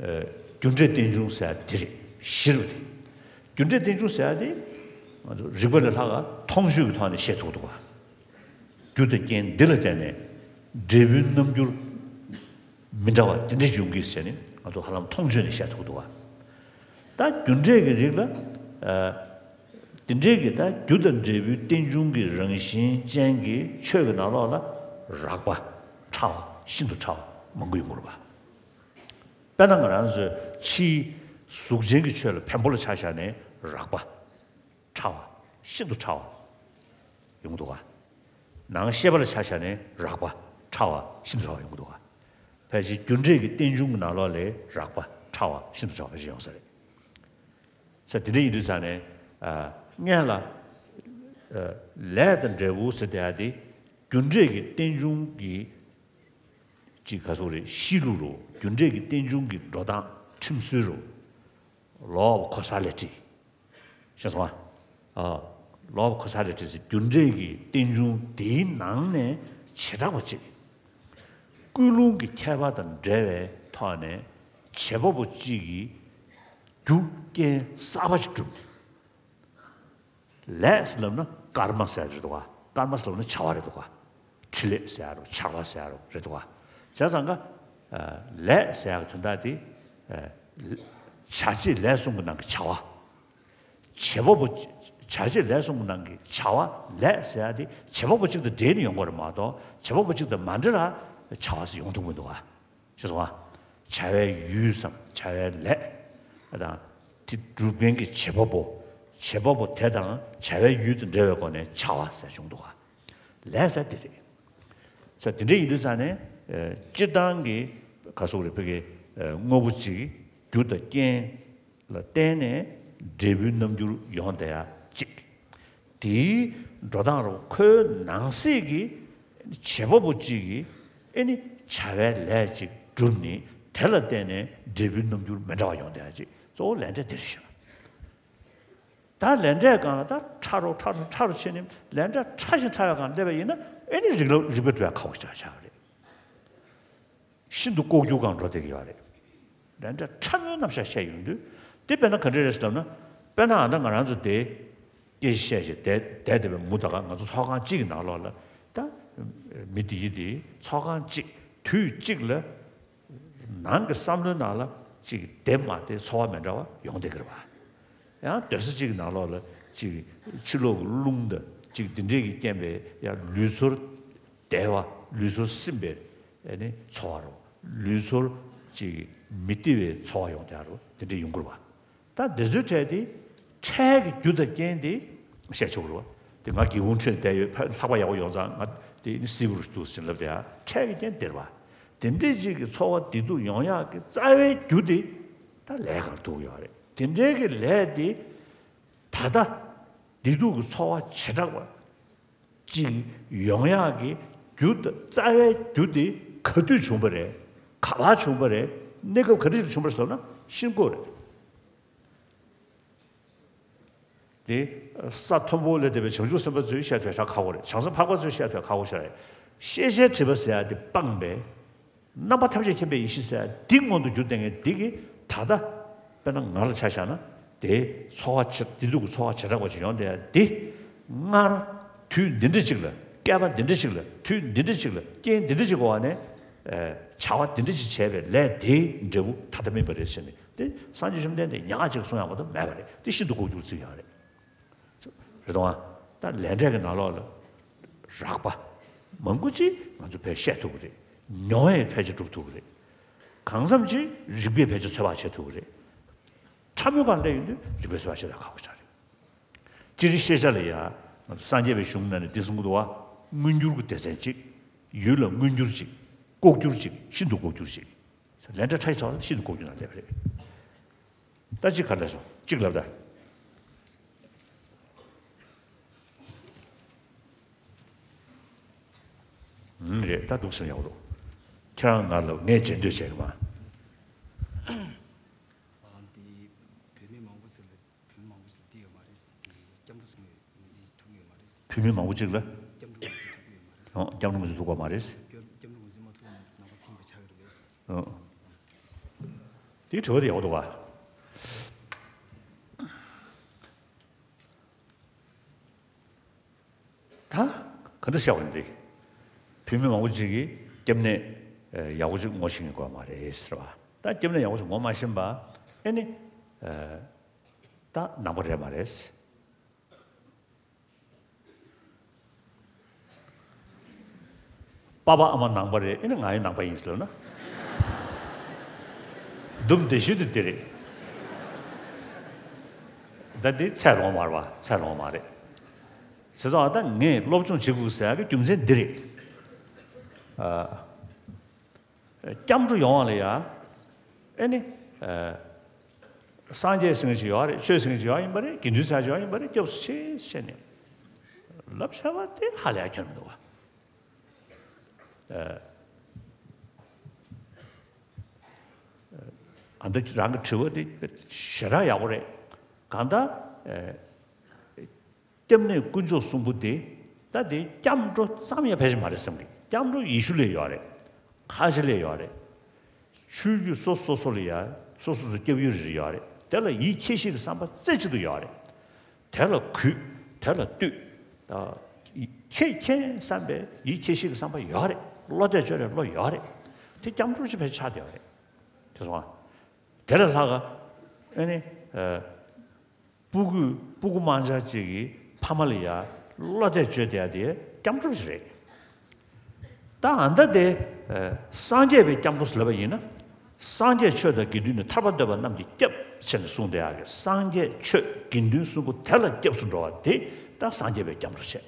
ཨ། རྒྱུ་འབྲས་རྟེན་འབྱུང་ཟེར་ཡ་དེ་རེད། གཞི་རུ་དེ། རྒྱུ་འབྲས་རྟེན་འབྱུང་ཟེར་ཡ་དེ་ང་ཚོ་རིགས་པ་ལས་ལྷག་ག་མཐོང་ཆོས་ཀྱི་ཐོག་ནས་ཤེས་ཐུབ་འདུག་ག་རྒྱུ་དང་རྐྱེན་འདི་ལ་བརྟེན་ནས་འབྲས་བུའི་རྣམ་འགྱུར་མི་འདྲ་བ་འདི་འདྲ་འབྱུང་གི་ཟེར་ནས་ང་ཚོ་ཧ་ལམ་མཐོང་ཆོས་ནས་བཤད་ཐུབ་འདུག་བ། ད་རྒྱུ་འབྲས་ཀྱི་རིགས་ལ། ཨ། འདི་འདྲའི་གི་ད་རྒྱུ་དང་འབྲས་བུའི་རྟེན་འབྱུང་གི་རང་བཞིན་ཅན་གྱི་ཆོས་ཀྱི་ནང་ལོགས་ལ་རགས་པ་ཕྲ་བ་ཤིན་ཏུ་ཕྲ་བ་མང་པོ་ཡོང་གི་རེད་བ། དཔེར་ན་ང་རང་ཚོའི་ཕྱིའི་གཟུགས་ཅན་གྱི་ཆོས་ལ་བེམ་པོ་ལ་ཆ་བཞག་ནས་རགས་པ། ཕྲ་བ། ཤིན་ཏུ་ཕྲ་བ། ཡོང་གི་འདུག་ག་ནང་ཤེས་པ་ལ་ཆ་བཞག་ནས་རགས་པ། ཕྲ་བ། ཤིན་ཏུ་ཕྲ་བ་ཡོང་གི་འདུག་ག་ཕལ་ཆེར་རྒྱུ་འབྲས་ཀྱི་རྟེན་འབྱུང་གི་ནང་ལོགས་ལས་རགས་པ། ཕྲ་བ། ཤིན་ཏུ་ཕྲ་བ་ཕལ་ཆེར་ཡོང་ས་རེད། ས་དེ་འདྲ་ཡིན་དུས་ཙང་ནས། ཨ། སྔོན་ལ། ཨ། ལས་དང་འབྲས་བུ་ཟེར་བསྡད་ཡ་དེ། རྒྱུ་འབྲས་ཀྱི་རྟེན་འབྱུང་གི་ཅིག་ག་ཟེར་དགོས་རེད། གཤིས་ལུགས་རུ་རྒྱུ་འབྲས་ཀྱི་རྟེན་འབྱུང་གི་འགྲོ་སྟངས་ཁྲིམས་སྲོལ་རུ། Law of causality ཤེས་སོང་ཨ། ཨ། Law of causality ཟེར་རྒྱུ་འབྲས་ཀྱི་རྟེན་འབྱུང་དེའི་ནང་ནས་བྱེ་བྲག་པ་ཅིག་ཀུན་སློང་གི་ཁྱད་པར་དང་འབྲེལ་བའི་ཐོག་ནས་བྱེད་པ་པོ་གཅིག་གིས་རྒྱུ་རྐྱེན་གསར་པ་ཞིག་བསྒྲུབས་ནས། ལས་ཟེར་ལབ་ན་ཀརྨ་ཟེར་རེད་འདུག་ག་ཀརྨ་ཟེར་ལབ་ན་བྱ་བ་རེད་འདུག་ག་འཕྲིན་ལས་ཟེར་རོ། བྱ་བ་ཟེར་རོ་རེད་འདུག་ག་བྱས་ཙང་ཀ་ཨ། ལས་ཟེར་ཡག་གི་དོན་དག་དེ། ཨ། བྱ་བྱེད་ལས་གསུམ་གྱི་ནང་གི་བྱ་བ། བྱེད་པ་པོ། བྱ་བྱེད་ལས་གསུམ་གྱི་ནང་གི་བྱ་བ་ལས་ཟེར་ཡག་དེ་བྱེད་པ་པོ་གཅིག་དང་འབྲེལ་ནས་ཡོང་དགོས་རེད་མ་གཏོགས་བྱེད་པ་པོ་གཅིག་དང་མ་འབྲེལ་ལ་བྱ་བ་ཟེར་ཡོང་ཐུབ་མི་འདུག་ག་ཤེས་སོང་ཨ། བྱ་བའི་ཡུལ་སམ་བྱ་བའི་ལས། དང་། དེ་སྒྲུབ་མཁན་གྱི་བྱེད་པ་པོ། བྱེད་པ་པོ་དེ་དང་བྱ་བའི་ཡུལ་དུ་འབྲེལ་བའི་སྒོ་ནས་བྱ་བ་ཟེར་བྱུང་འདུག་ག་ལས་ཟེར་དེ་རེད། ས་དེ་འདྲ་ཡིན་དུས་ཙང་ནས། ཨ། སྤྱིར་བཏང་གི་ག་ཟེར་དགོས་རེད། བོད་ཀྱི། ཨ། དངོས་པོ་གཅིག་རྒྱུ་དང་རྐྱེན་ལ་བརྟེན་ནས་འབྲས་བུའི་རྣམ་འགྱུར་ཡོང་བསྡད་ཡ་གཅིག་དེའི་འགྲོ་སྟངས་རུ་ཁོའི་ནང་གསེས་ཀྱི་བྱེད་པ་པོ་གཅིག་གིས་ཨེ་ནི་བྱ་བའི་ལས་གཅིག་བསྒྲུབས་ནས་དེ་ལ་བརྟེན་ནས་འབྲས་བུའི་རྣམ་འགྱུར་མི་འདྲ་བ་ཡོང་བསྡད་ཡ་གཅིག་གཙོ་བོ་ལས་འབྲས་དེ་རེད་ཤག་ད་ལས་འབྲས་སྒང་ལ་ད་ཕྲ་རུ་ཕྲ་རུ་ཕྲ་རུ་ཕྱིན་ནས་ལས་འབྲས་ཕྲ་ཞིང་ཕྲ་བའི་སྒང་སླེབས་པ་ཡིན་ན་ཨེ་ནི་རིགས་ལ་རིགས་པ་འགྲོ་ཡ་ཁག་པོ་ཞིག་ཆགས་ཆགས་པ་རེད། ཤིན་ཏུ་ལྐོག་གྱུར་སྒང་འགྲོ་བསྡད་ཀྱི་ཡོད་རེད། ལས་འབྲས་ཕྲ་མོའི་རྣམ་གཞག་བཤད་ཡོང་དུས་དེ་དཔེར་ན་ག་འདྲ་རེད་ཟེར་ལབ་ན། དཔེར་ན་ཨ་ད་ང་རང་ཚོ་དེ་སྐད་ཆ་བཤད་བྱས་བསྡད་བསྡད་བསྡད་པའི་མུ་ད་ག་ང་ཚོ་ཚོགས་ཁང་གཅིག་གི་ནང་ལོགས་ལ་ད་མི་དེ་ཡི་དེ་ཚོགས་ཁང་གཅིག་དུས་གཅིག་ལ། ནང་གི་བསམ་བློའི་ནང་ལ་ཅིག་བདེ་མ་བདེ་ཚོར་བ་མི་འདྲ་བ་ཡོང་བསྡད་ཀྱི་རེད་བ། ཡང་སྡོད་ས་གཅིག་གི་ནང་ལོགས་ལ་ཅིག་ཕྱི་ལོགས་ཀྱི་རླུང་དང་ཅིག་འདི་འདྲས་ཀྱི་རྐྱེན་པས་ཡང་ལུས་ཚོར་བདེ་བ་ལུས་ཚོར་སིམ་པའི་ཨ་ནི་ཚོར་བ་རོ། ལུས་ཚོར་ཅིག་མི་བདེ་བའི་ཚོར་བ་ཡོང་བསྡད་རོ། འདི་འདྲས་ཡོང་གི་རེད་བ། ད་འདི་ཚོའི་གྲས་དེ་འཕྲལ་གྱི་རྒྱུ་དང་རྐྱེན་དེ་བཤད་ཆོག་གི་རེད་བ། དེ་ང་སྒེའུ་ཁུང་ཁྲོད་བསྡད་ཡོད་ཕ་ལྷགས་པ་ཡག་པོ་ཡོང་ཙང་ང་དེ་ནི་སིལ་བུར་འདུག་ཟེར་ལབ་དེ་ཡ་འཕྲལ་གྱི་རྐྱེན་དེ་རེད་བ། དེ་འདྲའི་ཅིག་གི་ཚོར་བ་བདེ་སྡུག་ཡོང་ཡག་གི་རྩ་བའི་རྒྱུ་དེ་ད་ལས་སྒང་ཐུག་ཡོད་རེད། དེ་འདྲའི་གི་ལས་དེ་ད་ལྟ་བདེ་སྡུག་གི་ཚོར་བ་བྱེ་བྲག་པ་ཅིག་ཡོང་ཡག་གི་རྒྱུ་དང་རྩ་བའི་རྒྱུ་དེ་ག་དུས་བྱུང་བ་རེད། ག་པར་བྱུང་བ་རེད། གནས་སྐབས་ག་འདྲ་ཞིག་ལ་བྱུང་བ་རེད་ཟེར་ན་ཤིན་ལྐོག་རེད། དེ་ས་མཐོན་པོ་ལས་འདས་པའི་བྱང་ཆུབ་སེམས་དཔའ་ཚོས་བཤད་ཐུབ་ཡ་ཁག་པོ་རེད། བྱང་སེམས་འཕགས་པ་ཚོས་བཤད་ཐུབ་ཡ་ཁག་པོ་ཞིག་རེད། ཤེས་བྱའི་སྒྲིབ་པ་ཟེར་ཡ་དེ་སྤངས་པས། རྣམ་པ་ཐམས་ཅད་མཁྱེན་པའི་ཡེ་ཤེས་ཟེར་ཡ་འདི་མངོན་དུ་གྱུར་བསྡད་མཁན་འདི་གིས་ད་ལྟ་དཔེར་ན་ང་ལ་ཆ་བཞག་ན་དེ་འཚོ་བ་བྱེད་བདེ་སྡུག་གི་འཚོ་བ་བྱེ་བྲག་པ་ཅིག་ཡོང་བསྡད་ཡ་འདི་སྔར་དུས་འདི་འདྲ་ཅིག་ལ་བསྐལ་པ་འདི་འདྲ་ཅིག་ལ་དུས་འདི་འདྲ་ཅིག་ལ་རྐྱེན་འདི་འདྲ་ཅིག་གི་འོག་ནས་བྱ་བ་འདི་འདྲ་ཅིག་བྱས་པའི་ལས་དེའི་འབྲས་བུ་ད་ལྟ་སྨིན་པ་རེད་ཟེར་ནས་དེ་སངས་རྒྱས་བཅོམ་ལྡན་འདས་ཉག་གཅིག་གསུང་ཡག་མ་གཏོགས་མེད་པ་རེད། དེ་ཤིན་ཏུ་ལྐོག་གྱུར་ཚིག་ཡང་རེད། རེད་དང་། ད་ལས་འབྲས་ཀྱི་ནང་ལོགས་ལ་རགས་པ། མང་པོ་ཅིག་ང་ཚོ་ཕལ་བཤད་ཐུབ་ཀྱི་རེད། མྱོང་བས་ཕལ་ཆེར་སྒྲུབ་ཐུབ་ཀྱི་རེད། གང་འཚམ་ཅིག་རིག་པས་ཕལ་ཆེར་ཚོད་དཔག་བྱེད་ཐུབ་ཀྱི་རེད། ཕྲ་མོའི་སྒང་སླེབས་ཡོང་དུས་རིག་པས་ཚོད་དཔག་བྱེད་ཡག་ཁག་པོ་ཆགས་རེད། སྤྱིར་ཤེས་བྱ་ལ་ཡང་ང་ཚོ་སངས་རྒྱས་པའི་གཞུང་ནང་ནས་འདི་གསུང་གི་འདུག་བ། མངོན་གྱུར་གྱི་སྡེ་ཚན་གཅིག་ཡུལ་ལ་མངོན་གྱུར་ཅིག་ལྐོག་གྱུར་ཅིག་ཤིན་ཏུ་ལྐོག་གྱུར་ཅིག་ལས་འབྲས་ཕྲ་ཞིང་ཕྲ་བ་ཤིན་ཏུ་ལྐོག་གྱུར་ནང་སླེབས་པ་རེད། ད་གཅིག་ག་རེ་ལབ་སོང་། གཅིག་ལབ་ད། ཨུམ་རེད། ད་འདུག་སེ་ཡག་པོ་འདུག་ཁྱེད་རང་ང་ལ་ངས་བྱེད་འདོད་བྱེད་གི་མ། ཨ་འདི་བུད་མེད་མང་པོ་ཟེར་ལ་བུད་མེད་མང་པོ་ཟེར་ལ་འདི་ཡོད་མ་རེད། འདི་སྐྱབས་འགྲོ་སོང་ཡོད་ངོས་འཛིན་ཐུབ་ཀྱི་ཡོད་མ་རེད། བུད་མེད་མང་པོ་གཅིག་ལ། སྐྱབས་འགྲོ་ངོས་འཛིན་ཐུབ་ཀྱི་ཡོད་མ་རེད། ཨོ་སྐྱབས་འགྲོ་ངོས་འཛིན་ཐུབ་ཀྱི་མ་རེད། སྐྱབས་སྐྱབས་འགྲོ་ངོས་འཛིན་མ་ཐུབ་ན་ནང་པ་ཚང་མ་ཆགས་ཀྱི་རེད། ཨོ། དེའི་དྲི་བ་དེ་ཡག་པོ་འདུག་བ། ད་ག་འདྲ་བྱ་བ་ཡིན་དེ། བུད་མེད་མང་པོ་ཅིག་གིས་སྐྱབས་གནས་ཡག་པོ་ཅིག་ངོ་ཤེས་ཀྱི་ཡོད་མ་རེད་ཟེར་བ། ད་སྐྱབས་གནས་ཡག་པོ་ཅིག་ངོ་མ་ཤེས་པ་ཨེ་ནི། ད་ནང་པ་རེད་མ་རེད། པ་ཕ་ཨ་མ་ནང་པ་རེད། ཨེ་ནི་ང་ཡང་ནང་པ་ཡིན་ཟེར་ལབ་ན། སྡུག་བདེ་ཤོས་དེ་དེ་རེད། ད་དེ་ཚད་ལོངས་མ་རེད་པ། ཚད་ལོངས་མ་རེད། ཟེར་ཙང་ད་ངས་སློབ་སྦྱོང་བྱེད་དགོས་ཟེར་ཡག་གི་རྒྱུ་མཚན་འདི་རེད། ཨ། སྐྱབས་འགྲོ་ཡོང་བ་ལ་ཡ། ཨེ་ནི། ཨ། སངས་རྒྱས་ཟེར་མཁན་ཞིག་ཡོད་རེད། ཆོས་ཟེར་མཁན་ཞིག་ཡོད་ཡིན་པ་རེད། དགེ་འདུན་ཟེར་མཁན་ཞིག་ཡོད་ཡིན་པ་རེད། སྐྱབས་སུ་མཆི་ཟེར་ནས་ལབ་བྱ་བ་དེ་ཧ་ལས་ཡ་ཁྱོན་མི་འདུག་བ། ཨ། ཨ་འདི་རང་གི་དྲི་བ་དེ་ཞེ་དྲག་ཡག་པོ་རེད། གང་ལྟར། ཨ། སྐྱབས་གནས་དཀོན་མཆོག་གསུམ་པོ་དེ། ད་དེ་སྐྱབས་འགྲོ་ཙམ་ཡང་ཕལ་ཆེར་མ་རེད་བསམ་གི། སྐྱབས་འགྲོ་ཡེ་ཤུ་ལ་ཡོད་རེད། ཁ་ཆེ་ལ་ཡོད་རེད། ཆོས་བརྒྱུད་སོ་སོ་སོ་ལ་ཡ། སོ་སོ་སོ་སྐྱབས་ཡུལ་རེ་རེ་ཡོད་རེད། དེ་ལ་ཡིད་ཆེས་ཤིང་གི་བསམ་པ་རྩེ་གཅིག་ཏུ་ཡོད་རེད། དེ་ལ་གུས། དེ་ལ་བཏུད། ད་ཁྱེད་མཁྱེན་བསམ་པའི་ཡིད་ཆེས་ཤིང་གི་བསམ་པ་ཡོད་རེད། བློ་གཏད་བཅོལ་བའི་བློ་ཡོད་རེད། དེ་སྐྱབས་འགྲོ་ཅིག་ཕལ་ཆེར་ཆགས་བསྡད་ཡོད་རེད། དེ་སོང་ང་། དེ་ལས་ལྷག་ག་ཨེ་ནི། ཨ། སྤུ་གུ་སྤུ་གུ་དམར་འབྱར་ཅིག་གི་ཕ་མ་ལ་ཡ་བློ་གཏད་བཅོལ་བསྡད་ཡ་དེ་སྐྱབས་འགྲོ་ཞིག་རེད། ད་ཨ་ད་དེ། ཨ། སངས་རྒྱས་པའི་སྐྱབས་འགྲོ་ཟེར་ལབ་པ་ཡིན་ན། སངས་རྒྱས་ཆོས་དང་དགེ་འདུན་ནི་ཐར་པ་འདོད་པ་རྣམས་ཀྱི་སྐྱབས་ཟེར་ནས་གསུངས་བསྡད་ཡ་གི། སངས་རྒྱས་ཆོས་དགེ་འདུན་གསུམ་པོ་དེ་ལ་སྐྱབས་སུ་འགྲོ་བ་དེ་ད་སངས་རྒྱས་པའི་སྐྱབས་འགྲོ་བྱས།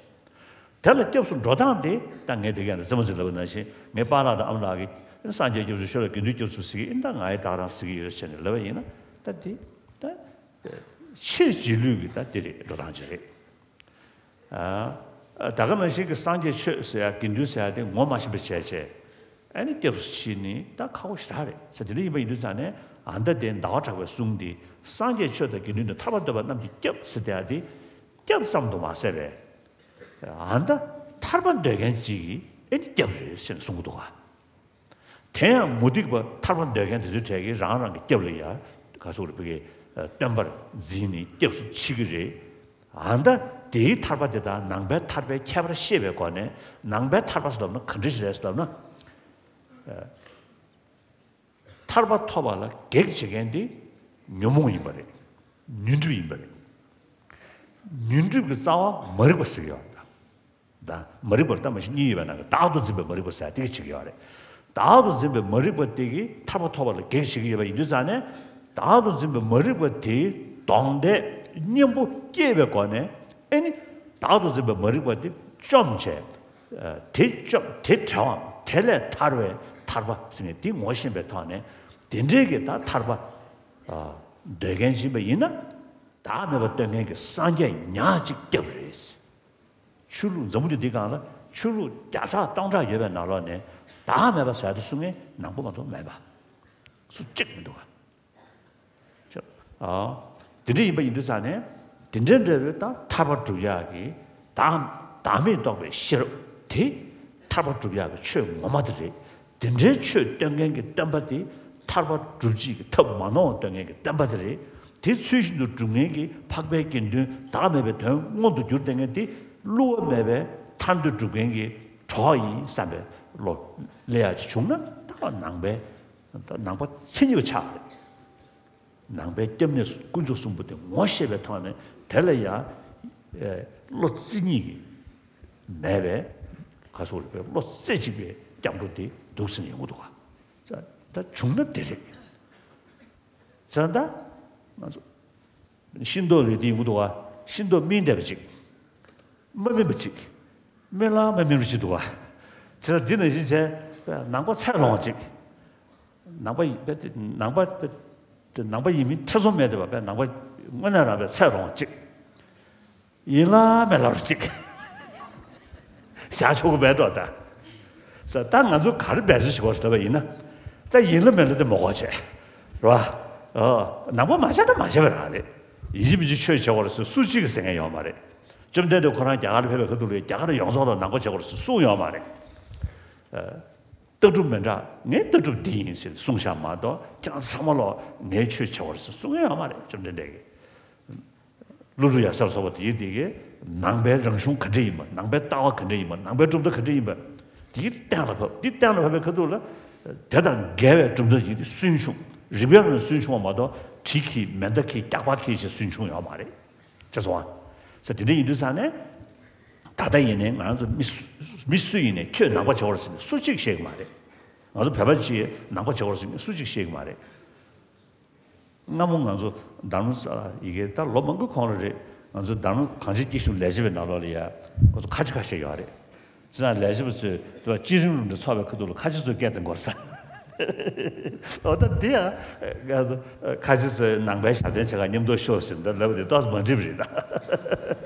དེ་ལ་སྐྱབས་སུ་འགྲོ་སྟངས་དེ་ད་ངས་དེ་ག་ནས་རྩེད་མོ་རྩེ་ལབ་པ་ནང་བཞིན་ངའི་པཱ་ལགས་དང་ཨ་མ་ལགས་ཀྱིས་སངས་རྒྱས་སྐྱབས་སུ་མཆི་ལ་དགེ་འདུན་སྐྱབས་སུ་མཆི་གི་ཡིན། ད་ང་ཡི་ད་ག་རང་ཟེར་གི་ཡོད་ཟེར་ནས་ལབ་པ་ཡིན་ན། ད་དེ་ད་ཕྱིར་རྗེས་ལུས་ཀྱི་ད་དེ་རེད། འགྲོ་སྟངས་ཅིག་རེད། ཨ། ད་ག་ནང་བཞིན་གྱི་སངས་རྒྱས་ཆོས་ཟེར་ཡ་དགེ་འདུན་ཟེར་ཡ་དེ་ངོ་མ་ཤེས་པ་བྱས་བྱས། ཨ་ནི་སྐྱབས་སུ་མཆི་ནི་ད་ཁག་པོ་ཞེ་དྲག་རེད་ཟེར། དེ་འདྲ་ཡིན་པ་ཡིན་དུས་ཙང་ནས་ཨ་ད་དེ་ཟླ་བ་གྲགས་པའི་གསུང་འདི་སངས་རྒྱས་ཆོས་དང་དགེ་འདུན་དང་ཐར་པ་འདོད་པ་རྣམས་ཀྱི་སྐྱབས་ཟེར་བསྡད་ཡ་དེ་སྐྱབས་ཙམ་དུ་མ་ཟད་པས། ཨ་ད་ཐར་པ་འདོད་མཁན་ཅིག་གིས་ཨེ་ནི་སྐྱབས་རེད་ཟེར་ནས་གསུང་གི་འདུག་ག་དེ་ཡང་མུ་སྟེགས་པ་ཐར་པ་འདོད་མཁན་དེ་ཚོའི་གྲས་ཀྱིས་རང་རང་གི་སྐྱབས་ལ་ཡ་ག་ཟེར་དགོས་རེད། བོད་ཀྱི་སྟོན་པར་འཛིན་ནས་སྐྱབས་སུ་མཆི་གི་རེད། ཨ་ད་དེའི་ཐར་པ་དེ་དང་ནང་པའི་ཐར་པའི་ཁྱད་པར་ཤེས་པའི་སྒོ་ནས་ནང་པའི་ཐར་པ་ཟེར་ལབ་ན་ག་འདྲ་ཞིག་རེད་ཟེར་ལབ་ན། ཐར་པ་ཐོབ་པ་ལ་གེགས་བྱེད་མཁན་དེ་ཉོན་མོངས་ཡིན་པ་རེད། ཉོན་སྒྲིབ་ཡིན་པ་རེད། ཉོན་སྒྲིབ་ཀྱི་རྩ་བ་མ་རིག་པ་ཟེར་གྱི་ཡོད་རེད། ད་མ་རིག་པར་ལྟ་མ་ཤེས་གཉིས་ཡོད་པའི་ནང་གི་བདག་ཏུ་འཛིན་པའི་མ་རིག་པ་ཟེར་དེ་གི་བྱེད་ཀྱི་ཡོད་རེད། བདག་ཏུ་འཛིན་པའི་མ་རིག་པ་དེ་གིས་ཐར་པ་ཐོབ་པ་ལ་གེགས་བྱེད་ཀྱི་ཡོད་པ་ཡིན་དུས་ཙང་ནས། བདག་ཏུ་འཛིན་པའི་མ་རིག་པ་དེའི་གདོང་འདེད་གཉེན་པོ་སྐྱེས་པའི་སྒོ་ནས་ཨེ་ནི་བདག་ཏུ་འཛིན་པའི་མ་རིག་པ་དེ་བཅོམ་བྱས། དེ་བཅོམ་དེ་བྲལ་བའམ་དེ་ལས་ཐར་བའི་ཐར་པ་ཟེར་ནས་དེ་ངོ་ཤེས་པའི་ཐོག་ནས་དེ་འདྲའི་གི་ད་ཐར་པ་འདོད་མཁན་ཡིན་པ་ཡིན་ན། བདག་མེད་པ་སྟོན་མཁན་གྱི་སངས་རྒྱས་ཉག་གཅིག་སྐྱབས་རེད། ཆོས་ལུགས་འཛམ་བུ་གླིང་འདིའི་སྒང་ལ་ཆོས་ལུགས་བརྒྱ་ཕྲག་སྟོང་ཕྲག་ཡོད་པའི་ནང་ལོགས་ནས་བདག་མེད་པ་ཟེར་དེ་གསུང་མཁན་ནང་པ་མ་གཏོགས་མེད་པ། སུ་གཅིག་མི་འདུག་ག། ཨ། དེ་འདྲ་ཡིན་པ་ཡིན་དུས་ཙང་ནས། དེ་འདྲ་འདྲ་བའི་ད་ཐར་པ་སྒྲུབ་ཡག་གི་བདག་བདག་མེད་རྟོགས་པའི་ཤེས་རབ་དེ་ཐར་པ་སྒྲུབ་ཡག་གི་ཆོས་ངོ་མ་དེ་རེད། དེ་འདྲའི་ཆོས་སྟོན་མཁན་གྱི་སྟོན་པ་དེ་ཐར་པ་སྒྲུབ་བྱེད་ཀྱི་ཐབས་མ་ནོར་བ་སྟོན་མཁན་གྱི་སྟོན་པ་དེ་རེད། དེ་ཚུལ་བཞིན་དུ་སྒྲུབ་མཁན་གྱི་འཕགས་པའི་དགེ་འདུན་བདག་མེད་པའི་དོན་མངོན་དུ་གྱུར་བསྡད་མཁན་དེ་བསླུ་བ་མེད་པའི་ཐར་འདོད་སྒྲུབ་མཁན་གྱི་གྲོགས་ཡིན་བསམ་པའི་བློ་སླེབས་ཡག་ཅིག་བྱུང་ན། ད་ནང་པའི་ད་ནང་པ་མཚན་ཉིད་པ་ཆགས་པ་རེད། ནང་པའི་སྐྱབས་གནས་དཀོན་མཆོག་གསུམ་པོ་དེ་ངོ་ཤེས་པའི་ཐོག་ནས་དེ་ལ་ཡང་ཨེ་བློ་རྩེ་གཉིས་ཀྱིས་མེད་པའི་ག་སོགས་རིག་པའི་བློ་རྩེ་གཅིག་པའི་སྐྱབས་འགྲོ་དེ་འདུག་ཟིན་ཡོང་གི་འདུག་ག། ད་ད་བྱུང་ན་དེ་རེད། ད་ད་ང་ཚོ་ཤིང་ཏོག་ལས་དེ་ཡོང་གི་འདུག་ག། ཤིང་ཏོག་སྨིན་བསྡད་པ་ཅིག་མ་སྨིན་པ་ཅིག་སྨིན་ལ་མ་སྨིན་པ་ཅིག་འདུག་ག། ད་འདི་ནང་བཞིན་བྱས་ནང་པ་ཚད་ལོངས་ཅིག་ནང་པ་ཡིན་པས་ནང་པ་ནང་པ་ཡིན་མིན་ཐེ་ཚོམ་མེད་དེ་བ་པས་ནང་པ་དངོས་གནས་རང་པའི་ཚད་ལོངས་གཅིག་ཡིན་ལ་མེད་ལ་རུ་གཅིག་བཞག་ཆོག་གི་མེད་འགྲོ་ད། ས་ད་ང་ཚོ་ག་རེ་འབད་རྩོལ་བྱེད་དགོས་ཟེར་བ་ཡིན་ན། ད་ཡིན་ལ་མེད་ལ་དེ་མ་གོ་བྱས། རེད་བ། ཨོ། ནང་པ་མ་བྱས་ད་མ་བྱས་པ་རང་རེད། ཡིན་གཅིག་མིན་གཅིག་ཆོས་བྱེད་དགོས་རེད་ཟེར་སུ་གཅིག་གིས་ཟེར་མཁན་ཡོད་མ་རེད། བཅོམ་ལྡན་འདས་ཁོ་རང་རྒྱ་གར་ལ་ཕེབས་པའི་ཁ་ཐུག་ལ་རྒྱ་གར་ཡོངས་རྫོགས་ལ་ནང་པ་བྱེད་དགོས་རེད་ཟེར་གསུངས་ཡོད་མ་རེད། ཨ། ལྟ་གྲུབ་མི་འདྲ། ངའི་ལྟ་གྲུབ་འདི་ཡིན་ཟེར་གསུངས་བཞག་མ་གཏོགས་ཁྱེད་རང་ཚང་མ་ལོག་ངའི་ཆོས་བྱེད་དགོས་རེད་ཟེར་གསུངས་ཡོད་མ་རེད། བཅོམ་ལྡན་འདས་ཀྱིས། ཀླུ་སྒྲུབ་ཡབ་སྲས་ལ་སོགས་པ་དེ་དེ་གའི་ནང་པའི་རང་གཞུང་ག་འདྲ་ཡིན་པ། ནང་པའི་ལྟ་བ་ག་འདྲ་ཡིན་པ། ནང་པའི་གྲུབ་མཐའ་ག་འདྲ་ཡིན་པ། དེ་གཏན་ལ་ཕབ། དེ་གཏན་ལ་ཕབ་པའི་ཁ་ཐུག་ལ། དེ་དང་འགལ་བའི་གྲུབ་མཐའ་ཞིག་དེ་སུན་ཕྱུང་། རིགས་པའི་ངོས་ནས་སུན་ཕྱུང་བ་མ་གཏོགས་གྲི་གིས་མེ་མདའ་གིས་སྐྱག་པ་གིས་ཞེས་སུན་ཕྱུང་ཡོད་མ་རེད། ཅེས་སོ། ས་དེ་འདྲ་ཡིན་དུས་ཙང་ནས། ད་ལྟ་ཡིན་ནའི་ང་རང་ཚོ་མི་སུ་མི་སུ་ཡིན་ནའི་ཁྱོད་ནང་པ་བྱེད་དགོས་རེད་ཟེར་ནས་སུ་གཅིག་བཤད་ཀྱི་མ་རེད། ང་ཚོ་བོད་པ་གཅིག་ནང་པ་བྱེད་དགོས་རེད་ཟེར་ནས་སུ་གཅིག་བཤད་ཀྱི་མ་རེད། སྔ་མོ་ང་ཚོ་དྷརྨ་ས་ཡི་གེ་ད་ལོ་མང་པོའི་གོང་ལ་རེད། ང་ཚོ་དྷརྨ་གངས་ཅན་སྐྱིད་གཤོངས་ལས་བྱེད་པའི་ནང་ལོགས་ལ་ཡ་ཁོ་ཚོ་ཁ་ཆེ་ཁ་ཤས་ཡོད་རེད། ཅི་ཙང་ལས་བྱེད་པ་ཚོས་དེ་བ་སྤྱི་རིམ་རུ་འདྲ་ཚོགས་པའི་ཁ་ཐུག་ལ་ཁ་ཆེ་ཚོས་སྐད་དེ་འགོར་ས། འོ་ད་འདི་ཡང་ང་ཚོ་ཁ་ཆེ་ཚོས་ནང་པའི་ཞབས་བརྟན་བྱེད་ག་མཉམ་དུ་ཤོག་ཟེར་འདི་ལབ་པ་དེ་ཏོག་ཙམ་མ་འགྲིག་པ་རེད་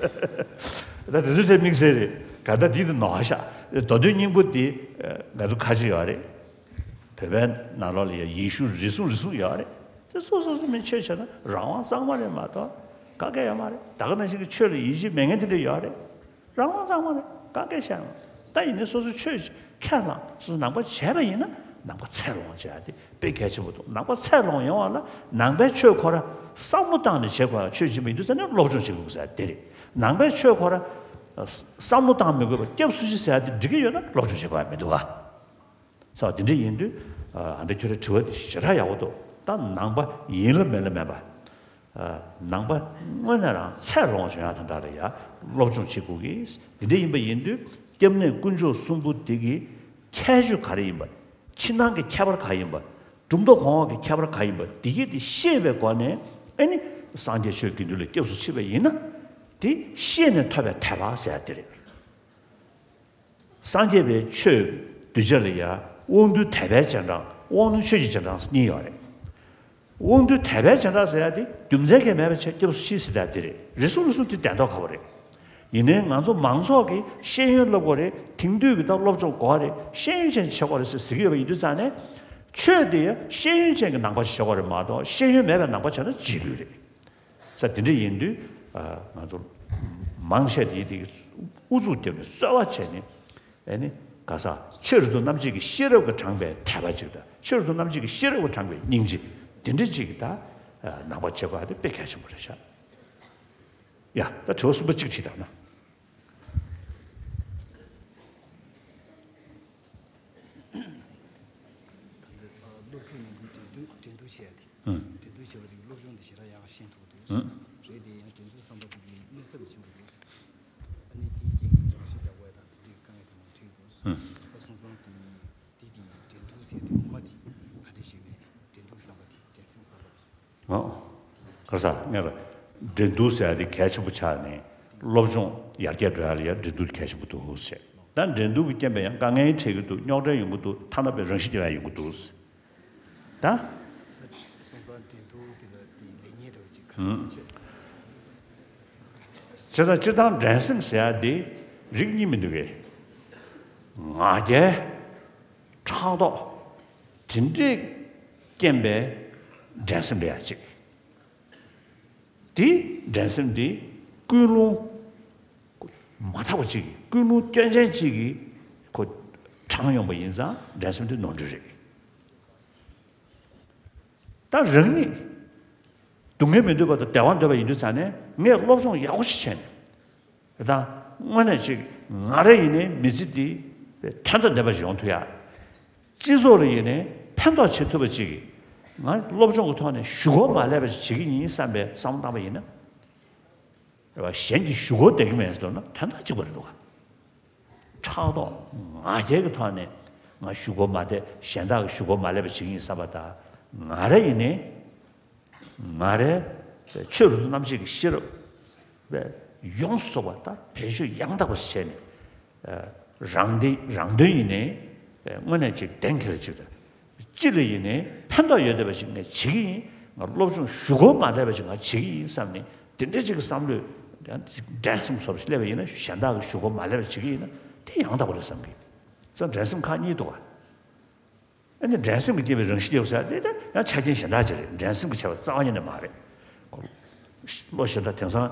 ད། ད་དེ་ཚོའི་གྲས་དམིགས་བསལ་རེད། ག་ད་འདི་དེ་ནོར་ཤག་མདོ་དོན་སྙིང་པོ་འདི་ང་ཚོ་ཁ་ཆེ་ཡོད་རེད། བོད་པའི་ནང་ལོགས་ལ་ཡ་ཡེ་ཤུ་རེ་ཟུང་རེ་ཟུང་ཡོད་རེད། དེ་སོ་སོ་སོ་མི་ཆོས་བྱས་ན་རང་དབང་གཙང་མ་རེད་མ་གཏོགས་ག་གེ་ཡོད་མ་རེད། ད་ག་ནང་བཞིན་གྱི་ཆོས་ལ་ཡིད་ཆེས་མེད་མཁན་དེ་འདྲ་ཡོད་རེད། རང་དབང་གཙང་མ་རེད། ག་གེ་བྱས་མ་རེད། ད་ཡིན་ནའི་སོ་སོ་ཆོས་ཁས་བླངས་སོ་སོ་ནང་པ་བྱས་པ་ཡིན་ན་ནང་པ་ཚད་ལོངས་བྱས་ཏེ་དཔེ་གལ་ཆེན་པོ་འདུག་ནང་པ་ཚད་ལོངས་ཡོང་བ་ལ་ནང་པའི་ཆོས་ཁོ་ར་བསམ་བློ་བཏང་ནས་བྱེད་དགོས་ཡ་ཆོས་ཅིག་མི་འདུག་ཟེར་ནས་སློབ་སྦྱོང་བྱེད་དགོས་ཟེར་དེ་རེད། ནང་པའི་ཆོས་ཁོ་ར་བསམ་བློ་བཏང་མི་དགོས་པར་སྐྱབས་སུ་མཆི་ཟེར་ཡ་དེ་འགྲིག་གི་ཡོད་ན་སློབ་སྦྱོང་བྱེད་དགོས་ཡ་མི་འདུག་ག། ས་དེ་འདྲ་ཡིན་དུས། ཨ་འདྲ་ཁྱོད་རའི་དྲི་བ་དེ་ཞེ་དྲག་ཡག་པོ་འདུག་ད་ནང་པ་ཡིན་ལ་མེད་ལ་མེད་པ། ཨ་ནང་པ་དངོས་གནས་རང་ཚད་ལོངས་བྱུང་ཡག་དང་འདྲ་ལ་ཡ་སློབ་སྦྱོང་བྱེད་དགོས་ཀྱི། དེ་འདྲ་ཡིན་པ་ཡིན་དུས་སྐྱབས་གནས་དཀོན་མཆོག་གསུམ་པོ་དེ་གི་ཁྱད་ཆོས་ག་རེ་ཡིན་པ། ཕྱི་ནང་གི་ཁྱད་པར་ག་ཡིན་པ། གྲུབ་མཐའ་གོང་འོག་གི་ཁྱད་པར་ག་ཡིན་པ་དེ་གི་དེ་ཤེས་པའི་སྒོ་ནས་ཨ་ནི་སངས་རྒྱས་ཆོས་དགེ་འདུན་ལ་སྐྱབས་སུ་མཆི་བ་ཡིན་ན། དེ་ཤེས་ནས་ཐོབ་པའི་དད་པ་ཟེར་ཡ་དེ་རེད། སངས་རྒྱས་པའི་ཆོས་གདུལ་བྱ་ལ་ཡ་དབང་རྟུལ་དད་པའི་རྗེས་འབྲང་དབང་རྣོན་ཆོས་ཀྱི་རྗེས་འབྲང་གཉིས་ཡོད་རེད། དབང་རྟུལ་དད་པའི་རྗེས་འབྲང་ཟེར་ཡ་དེ་རྒྱུ་མཚན་གང་མེད་པ་བྱས་སྐྱབས་སུ་མཆི་ཟེར་ཡ་དེ་རེད། རེ་ཟུང་རེ་ཟུང་དེ་གདན་ཐོག་ཁ་པོ་རེད། ཡིན་ནའི་ང་ཚོ་མང་ཚོགས་ཀྱིས་ཤེས་ཡོན་བསླབ་དགོས་རེད། དེང་དུས་ཀྱི་ད་སློབ་སྦྱོང་དགོས་རེད། ཤེས་ཡོན་ཅན་བྱེད་དགོས་རེད་ཟེར་ཟེར་གྱི་ཡོད་པ་ཡིན་དུས་ཙང་ནས། ཆོས་དེ་ཡ་ཤེས་ཡོན་ཅན་གྱི་ནང་པ་ཞིག་བྱེད་དགོས་རེད་མ་གཏོགས་ཤེས་ཡོན་མེད་པའི་ནང་པ་བྱས་ན་རྗེས་ལུས་རེད། ས་དེ་འདྲ་ཡིན་དུས། ང་ཚོ་མང་ཆེ་དེ་དེ་ཨུ་ཚུགས་བརྒྱབ་ནས་རྩོལ་བ་བྱས་ནས། ཨེ་ནི་ག་ས་ཕྱི་རོལ་དུ་རྣམ་འབྱེད་ཀྱི་ཤེས་རབ་ཀྱིས་དྲངས་པའི་དད་པ་ཅིག་དང་ཕྱི་རོལ་དུ་རྣམ་འབྱེད་ཀྱི་ཤེས་རབ་ཀྱིས་དྲངས་པའི་སྙིང་རྗེ་དེ་འདྲ་ཅིག་གིས་ད་ནང་པ་བྱེད་དགོས་ཡ་དེ་དཔེ་གལ་ཆེན་པོ་རེད་ཤག་ཡ་ད་དྲི་བ་གསུམ་པ་གཅིག་དྲིས་དང་ན། སློབ་ཕྲུག་ནང་ཁུལ་འགྲན་བསྡུར་འགྲན་བསྡུར་བྱས་ཏེ། ཨང་། འགྲན་བསྡུར་བྱས་པ་དེ་གི་སློབ་སྦྱོང་དེ་ཞེ་དྲག་ཡག་ཤེས་ཐུབ་འདུག་ཨང་། རེད་དེ་ཡང་འགྲན་བསྡུར་བསམ་པ་དེ་གི་གནོད་འཚེ་མི་ཆེན་པོ་འདུག་ཨ་ནི་དེའི་རྐྱེན་གྱིས་རང་ཤི་རྒྱག་དགོས་ཡ་དང་དེ་འདྲའི་དཀའ་ངལ་དེ་མང་འཕྲད་འདུག་ཨང་། ད་སོང་ཙང་དེ་དེ་དེ་འགྲན་བསྡུར་ཟེར་དེ་ངོ་མ་དེ་ག་འདྲ་ཞིག་མེད། འགྲན་བསྡུར་བསམ་པ་དེ་འགྲན་སེམས་བསམ་པ་དེ། ཨོ། ག་རེ་ཟ་ངས་ལ། འགྲན་བསྡུར་ཟེར་ཡ་དེ་གལ་ཆེན་པོ་ཆགས་ནས་སློབ་སྦྱོང་ཡར་རྒྱས་འགྲོ་ཡ་ལ་ཡ་འགྲན་བསྡུར་གལ་ཆེན་པོ་འདུག་ཟེར། ད་འགྲན་བསྡུར་གྱི་རྐྱེན་པས་ཡང་དཀའ་ངལ་འཕྲད་ཀྱི་འདུག་རྙོག་དྲ་ཡོང་གི་འདུག་ཐ་ན་པའི་རང་ཤི་རྒྱག་ཡ་ཡོང་གི་འདུག་ཟེར། ད། སོང་ཙང་འགྲན་བསྡུར་དེ་ལ་དེ་ལེགས་ཉེས་འདྲ་བོ་ཅིག་ག་རེ་ཟེར་བྱས། བྱས་ཙང་སྤྱིར་བཏང་འགྲན་སེམས་ཟེར་ཡ་དེ་རིགས་གཉིས་མི་འདུག་གས། ང་རྒྱལ། ཕྲག་དོག་དེ་འདྲའི་ རྐྱེན་པས་འགྲན་སེམས་རེད་ཡ་གཅིག་དེ་འགྲན་སེམས་དེ་ཀུན་སློང་མ་དག་པ་གཅིག་གིས་ཀུན་སློང་སྐྱོན་ཅན་གཅིག་གིས་ཁོ་དྲངས་ཡོང་པ་ཡིན་ཙང་འགྲན་སེམས་དེ་ནོར་འཁྲུལ་རེད། ད་རང་ཉིད་སྡུག་བསྔལ་མི་འདོད་པ་དང་བདེ་བ་འདོད་པ་ཡིན་དུས་ཙང་ནས་ངས་སློབ་སྦྱོང་ཡག་པོ་ཞིག་བྱས་ནས། དང་། དངོས་གནས་ཅིག་ང་རང་ཡིན་ནའི་མི་ཚེ་འདི་དོན་དང་ལྡན་པ་ཞིག་ཡོང་ཐུབ་ཡ། སྤྱི་ཚོགས་ལ་ཡིན་ནའི་ཕན་ཐོགས་བྱེད་ཐུབ་པ་ཅིག་ང་སློབ་སྦྱོང་གི་ཐོག་ནས་ཞུ་སྒོ་མ་ལས་པ་ཞིག་བྱེད་ཀྱི་ཡིན་བསམ་པའི་བསམ་བློ་བཏང་པ་ཡིན་ན། རེད་བ། གཞན་གྱིས་ཞུ་སྒོ་བསྡད་ཀྱི་མེད་ཟེར་ན་དོན་དག་གཅིག་པ་རེད་འདུག་ག་ཕྲག་དོག་ང་རྒྱལ་གྱི་ཐོག་ནས་ང་ཞུ་སྒོ་མ་བསྡད་གཞན་དག་གིས་ཞུ་སྒོ་མ་ལས་པ་བྱེད་ཀྱི་ཡིན་བསམ་པ་དང་ང་རང་ཡིན་ནའི། ང་རའི་ཆོས་རབ་ཏུ་རྣམ་འབྱེད་ཀྱི་ཤེས་རབ་ཡོངས་སུ་རྫོགས་པ་དང་བེད་སྤྱོད་ཡང་དག་པ་ཞིག་བྱས་ནས། རང་བདེ་རང་དོན་ཡིན་ནའི་དངོས་གནས་ཅིག་གདེང་འཁེལ་ཅིག་དང་། སྤྱི་ལ་ཡིན་ནའི་ཕན་ཐོགས་ཡོད་བསྡད་པ་ཞིག་ངས་བྱེད་ཀྱི་ཡིན། ང་སློབ་སྦྱོང་ཞུ་སྒོ་མ་ལས་པ་ཞིག་ང་བྱེད་ཀྱི་ཡིན་བསམ་ནས་དེ་འདྲ་ཅིག་གི་བསམ་བློས་འགྲན་སེམས་བཟོ་བ་ཞིག་སླེབས་པ་ཡིན་ན་གཞན་དག་གིས་ཞུ་སྒོ་མ་ལས་པ་བྱེད་ཀྱི་ཡིན་ན་དེ་ཡང་དག་པ་རེད་བསམ་གི། ཙང་འགྲན་སེམས་ཁག་གཉིས་འདུག་ག་ཨ་ནི་འགྲན་སེམས་ཀྱིས་སྐྱེས་པའི་རང་བཞིན་སྐྱེ་བ་ཟེར་ཡ་དེ་ད་ཡང་ཆ་རྐྱེན་གཞན་དག་ཅིག་རེད། འགྲན་སེམས་ཀྱིས་བྱས་པ་རྩ་བ་ཉིད་ནས་མ་རེད། ལོ་གཞན་དག་དེང་སང་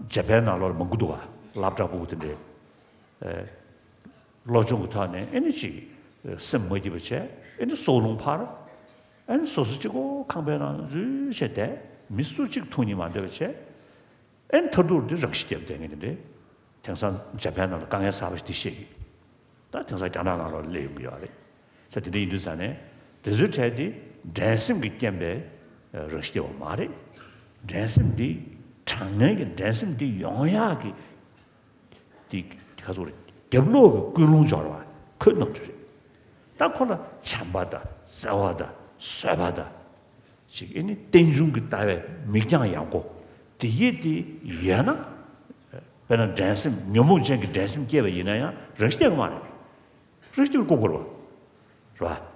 ཇ་པན་ནང་ལོགས་ལ་མང་པོ་འདུག་ག་སློབ་གྲྭ་ཕྲུ་གུ་དེ་འདྲས། སློབ་སྦྱོང་གི་ཐོག་ནས་ཨ་ནི་ཅིག་སེམས་མ་སྐྱིད་པ་བྱས་ཨ་ནི་སྲོག་རླུང་འཕར། ཨ་ནི་སོ་སོ་གཅིག་པོ་ཁང་པའི་ནང་འཛུལ་བྱས་བསྡད། མི་སུ་གཅིག་ཐུག་སྙིང་མ་འདོད་པ་བྱས། ཨེ་མཐར་ཐུག་འདི་རང་ཤི་རྒྱབ་བསྡད་མཁན་དེ་འདྲས། དེང་སང་ཇ་པན་ནང་ལ་དཀའ་ངལ་ཚ་པོ་ཞིག་འདི་བཤད་ཀྱི། ད་དེང་སང་རྒྱ་ནག་ནང་ལ་སླེབས་ཡོང་གི་ཡོད་རེད། ས་དེ་འདྲ་ཡིན་དུས་ཙང་ནས་དེ་ཚོའི་གྲས་དེ་འགྲན་སེམས་ཀྱི་རྐྱེན་པས་རང་ཤི་རྒྱབ་པ་མ་རེད། འགྲན་སེམས་འདི་དྲང་ངེས་ཀྱི་འགྲན་སེམས་འདི་ཡོང་ཡག་གི་འདི་ག་ཚོད་རེད། རྒྱབ་ལོགས་ཀྱི་ཀུན་སློང་སྦྱོར་བ་ཁོའི་རྣམ་འགྱུར་རེད། ད་ཁོ་ལ་བྱམས་པ་དང་བརྩེ་བ་དང་བཟོད་པ་དང་། ཅིག་ཨེ་ནི་རྟེན་འབྱུང་གི་ལྟ་བའི་མིག་རྒྱང་ཡངས་པོ་དེ་ཡིད་དེ་ཡོད་ན། དཔེར་ན་འགྲན་སེམས་ཉོན་མོངས་ཅན་གྱི་འགྲན་སེམས་སྐྱེས་པ་ཡིན་ན་ཡང་རང་ཤི་རྒྱབ་ཀྱི་མ་རེད། རང་ཤི་རྒྱབ་ཀྱི་ལྐོག་གུ་རེད་བ། རེད་བ།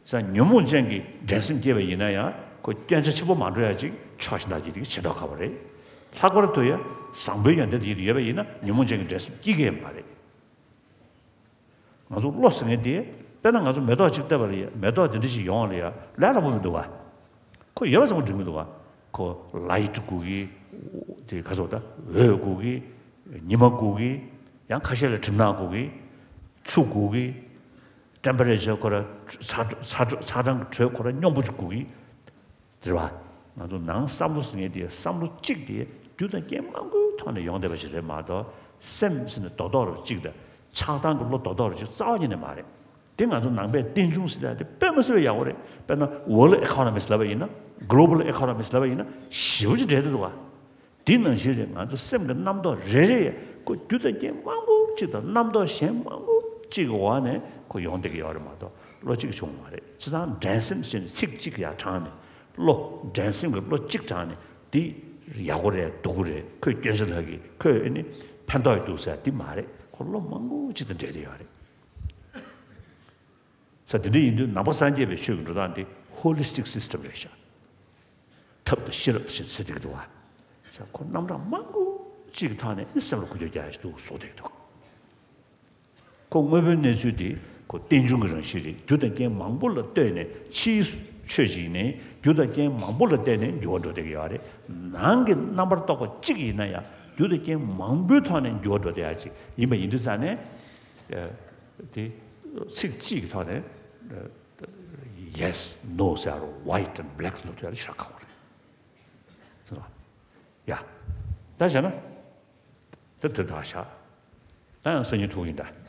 ས་ཉོན་མོངས་ཅན་གྱི་འགྲན་སེམས་སྐྱེས་པ་ཡིན་ན་ཡང་ཁོ་སྐྱོན་ཆ་ཆེན་པོ་མ་འགྲོ་ཡ་ཅིག་ཆོག་ཤིང་ད་ཅིག་དེ་གི་བྱེད་མདོག་ཁ་པོ་རེད། ལྷག་པར་དུ་ཡ་བཟང་པོའི་ཡོན་ཏན་དེ་ཡིད་དུ་ཡོད་པ་ཡིན་ན་ཉོན་མོངས་ཅན་གྱི་འགྲན་སེམས་སྐྱེ་གི་ཡོད་མ་རེད། ང་ཚོ་བློ་ཟེར་མཁན་དེ། དཔེར་ན་ང་ཚོ་མེ་ཏོག་ཅིག་བཏབ་པ་ལ་ཡ་མེ་ཏོག་དེ་འདྲ་ཞིག་ཡོང་བ་ལ་ཡ་ལས་སླ་པོ་མི་འདུག་བ། ཁོ་ཡོད་པ་ཚང་མ་འགྲིག་མི་འདུག་བ། ཁོ་ལའིཊ་དགོས་ཀི། དེ་ག་ཚོད་ད་འོད་དགོས་ཀི། ཉི་མ་དགོས་ཀི། ཡང་ཁ་ཤས་ལ་གྲིབ་ནག་དགོས་ཀི། ཆུ་དགོས་ཀི། ཊེམ་པ་རེ་ཅར་ཁོ་ར་ཚ་ཚ་ཚ་གྲང་གི་དྲོད་ཁོ་ར་སྙོམས་པོ་ཅིག་དགོས་ཀི། རེད་བ། ང་ཚོ་ནང་བསམ་བློ་ཟེར་མཁན་དེ་བསམ་བློ་གཅིག་དེ་རྒྱུ་དང་རྐྱེན་མང་པོའི་ཐོག་ནས་ཡོང་བསྡད་པ་ཞིག་རེད་མ་གཏོགས་སེམས་ཟེར་ནས་རྡོག་རྡོག་རུ་གཅིག་དང་ཆགས་སྡང་གི་བློ་རྡོག་རྡོག་རུ་གཅིག་རྩ་བ་ཉིད་ནས་མ་རེད། དེ་ང་ཚོ་ནང་པའི་རྟེན་འབྱུང་ཟེར་ཡ་དེ་དཔེ་མི་སྲིད་པའི་ཡག་པོ་རེད། དཔེར་ན་World Economics ལབ་པ་ཡིན་ན་Global Economics ལབ་པ་ཡིན་ན་ཞེ་པོ་ཅིག་འབྲེལ་བསྡད་འདུག་བ། དེ་ནང་བཞིན་རེད། ང་ཚོ་སེམས་ཀྱི་རྣམ་རྟོག་རེ་རེ་ཡ་ཁོ་རྒྱུ་དང་རྐྱེན་མང་པོ་གཅིག་དང་རྣམ་རྟོག་གཞན་མང་པོ་གཅིག་གི་འོག་ནས་ཁོ་ཡོང་བསྡད་ཀྱི་ཡོད་རེད་མ་གཏོགས་བློ་གཅིག་བྱུང་བ་མ་རེད། བྱས་ཙང་འགྲན་སེམས་ཟེར་ནས་ཚིག་གཅིག་ཡར་དྲངས་ནས་བློ་འགྲན་སེམས་ཀྱི་བློ་གཅིག་དྲངས་ནས་འདི་ཡག་པོ་རེད་སྡུག་པོ་རེད་ཁོས་སྐྱོན་ཆ་ལྷག་གི་ཁོས་ཨེ་ནི་ཕན་ཐོགས་ཡོད་འདུག་ཟེར་འདི་མ་རེད། ཁོ་བློ་མང་པོ་གཅིག་དང་འབྲེལ་བསྡད་ཡོད་རེད། ས་དེ་འདྲ་ཡིན་དུས་ནང་པ་སངས་རྒྱས་པའི་ཆོས་ཀྱི་འགྲོ་སྟངས་འདི་Holistic System རེད་ཤག་ཐབས་དང་ཤེས་རབ་ཞེས་ཟེར་བསྡད་ཀྱི་འདུག་བ། ས་ཁོ་རྣམ་གྲངས་མང་པོ་གཅིག་གི་ཐོག་ནས་ནི་སེམས་ལ་འགུལ་སྐྱོད་རྒྱག་ཡ་ཞིག་འདུག་བཟོ་བསྡད་ཀྱི་འདུག་ཁོ་དངོས་པོའི་གནས་ཚུལ་དེ་ཁོ་རྟེན་འབྱུང་གི་རང་བཞིན་རེད། རྒྱུ་དང་རྐྱེན་མང་པོ་ལ་ལྟོས་ནས་ཕྱིའི་ཆོས་ཅིག་ནས་རྒྱུ་དང་རྐྱེན་མང་པོ་ལ་བརྟེན་ནས་འགྱུར་བ་འགྲོ་བསྡད་ཀྱི་ཡོད་རེད། ནང་གི་རྣམ་པར་རྟོག་པ་གཅིག་ཡིན་ན་ཡང་རྒྱུ་དང་རྐྱེན་མང་པོའི་ཐོག་ནས་འགྱུར་བ་འགྲོ་བསྡད་ཡ་ཅིག་ཡིན་པ་ཡིན་དུས་ཙང་ནས། དེ་ཚིག་གཅིག་གི་ཐོག་ནས་yes no ཟེར་རོ་white and black ཟེར་ཐུབ་ཡ་ལ་ཤ་ཁག་པོ་རེད། ཡ། ད་བྱས་ན། ད་དེ་དག་བཞག་ད་ཡང་སང་ཉིན་ཐུག་ཡིན་ད།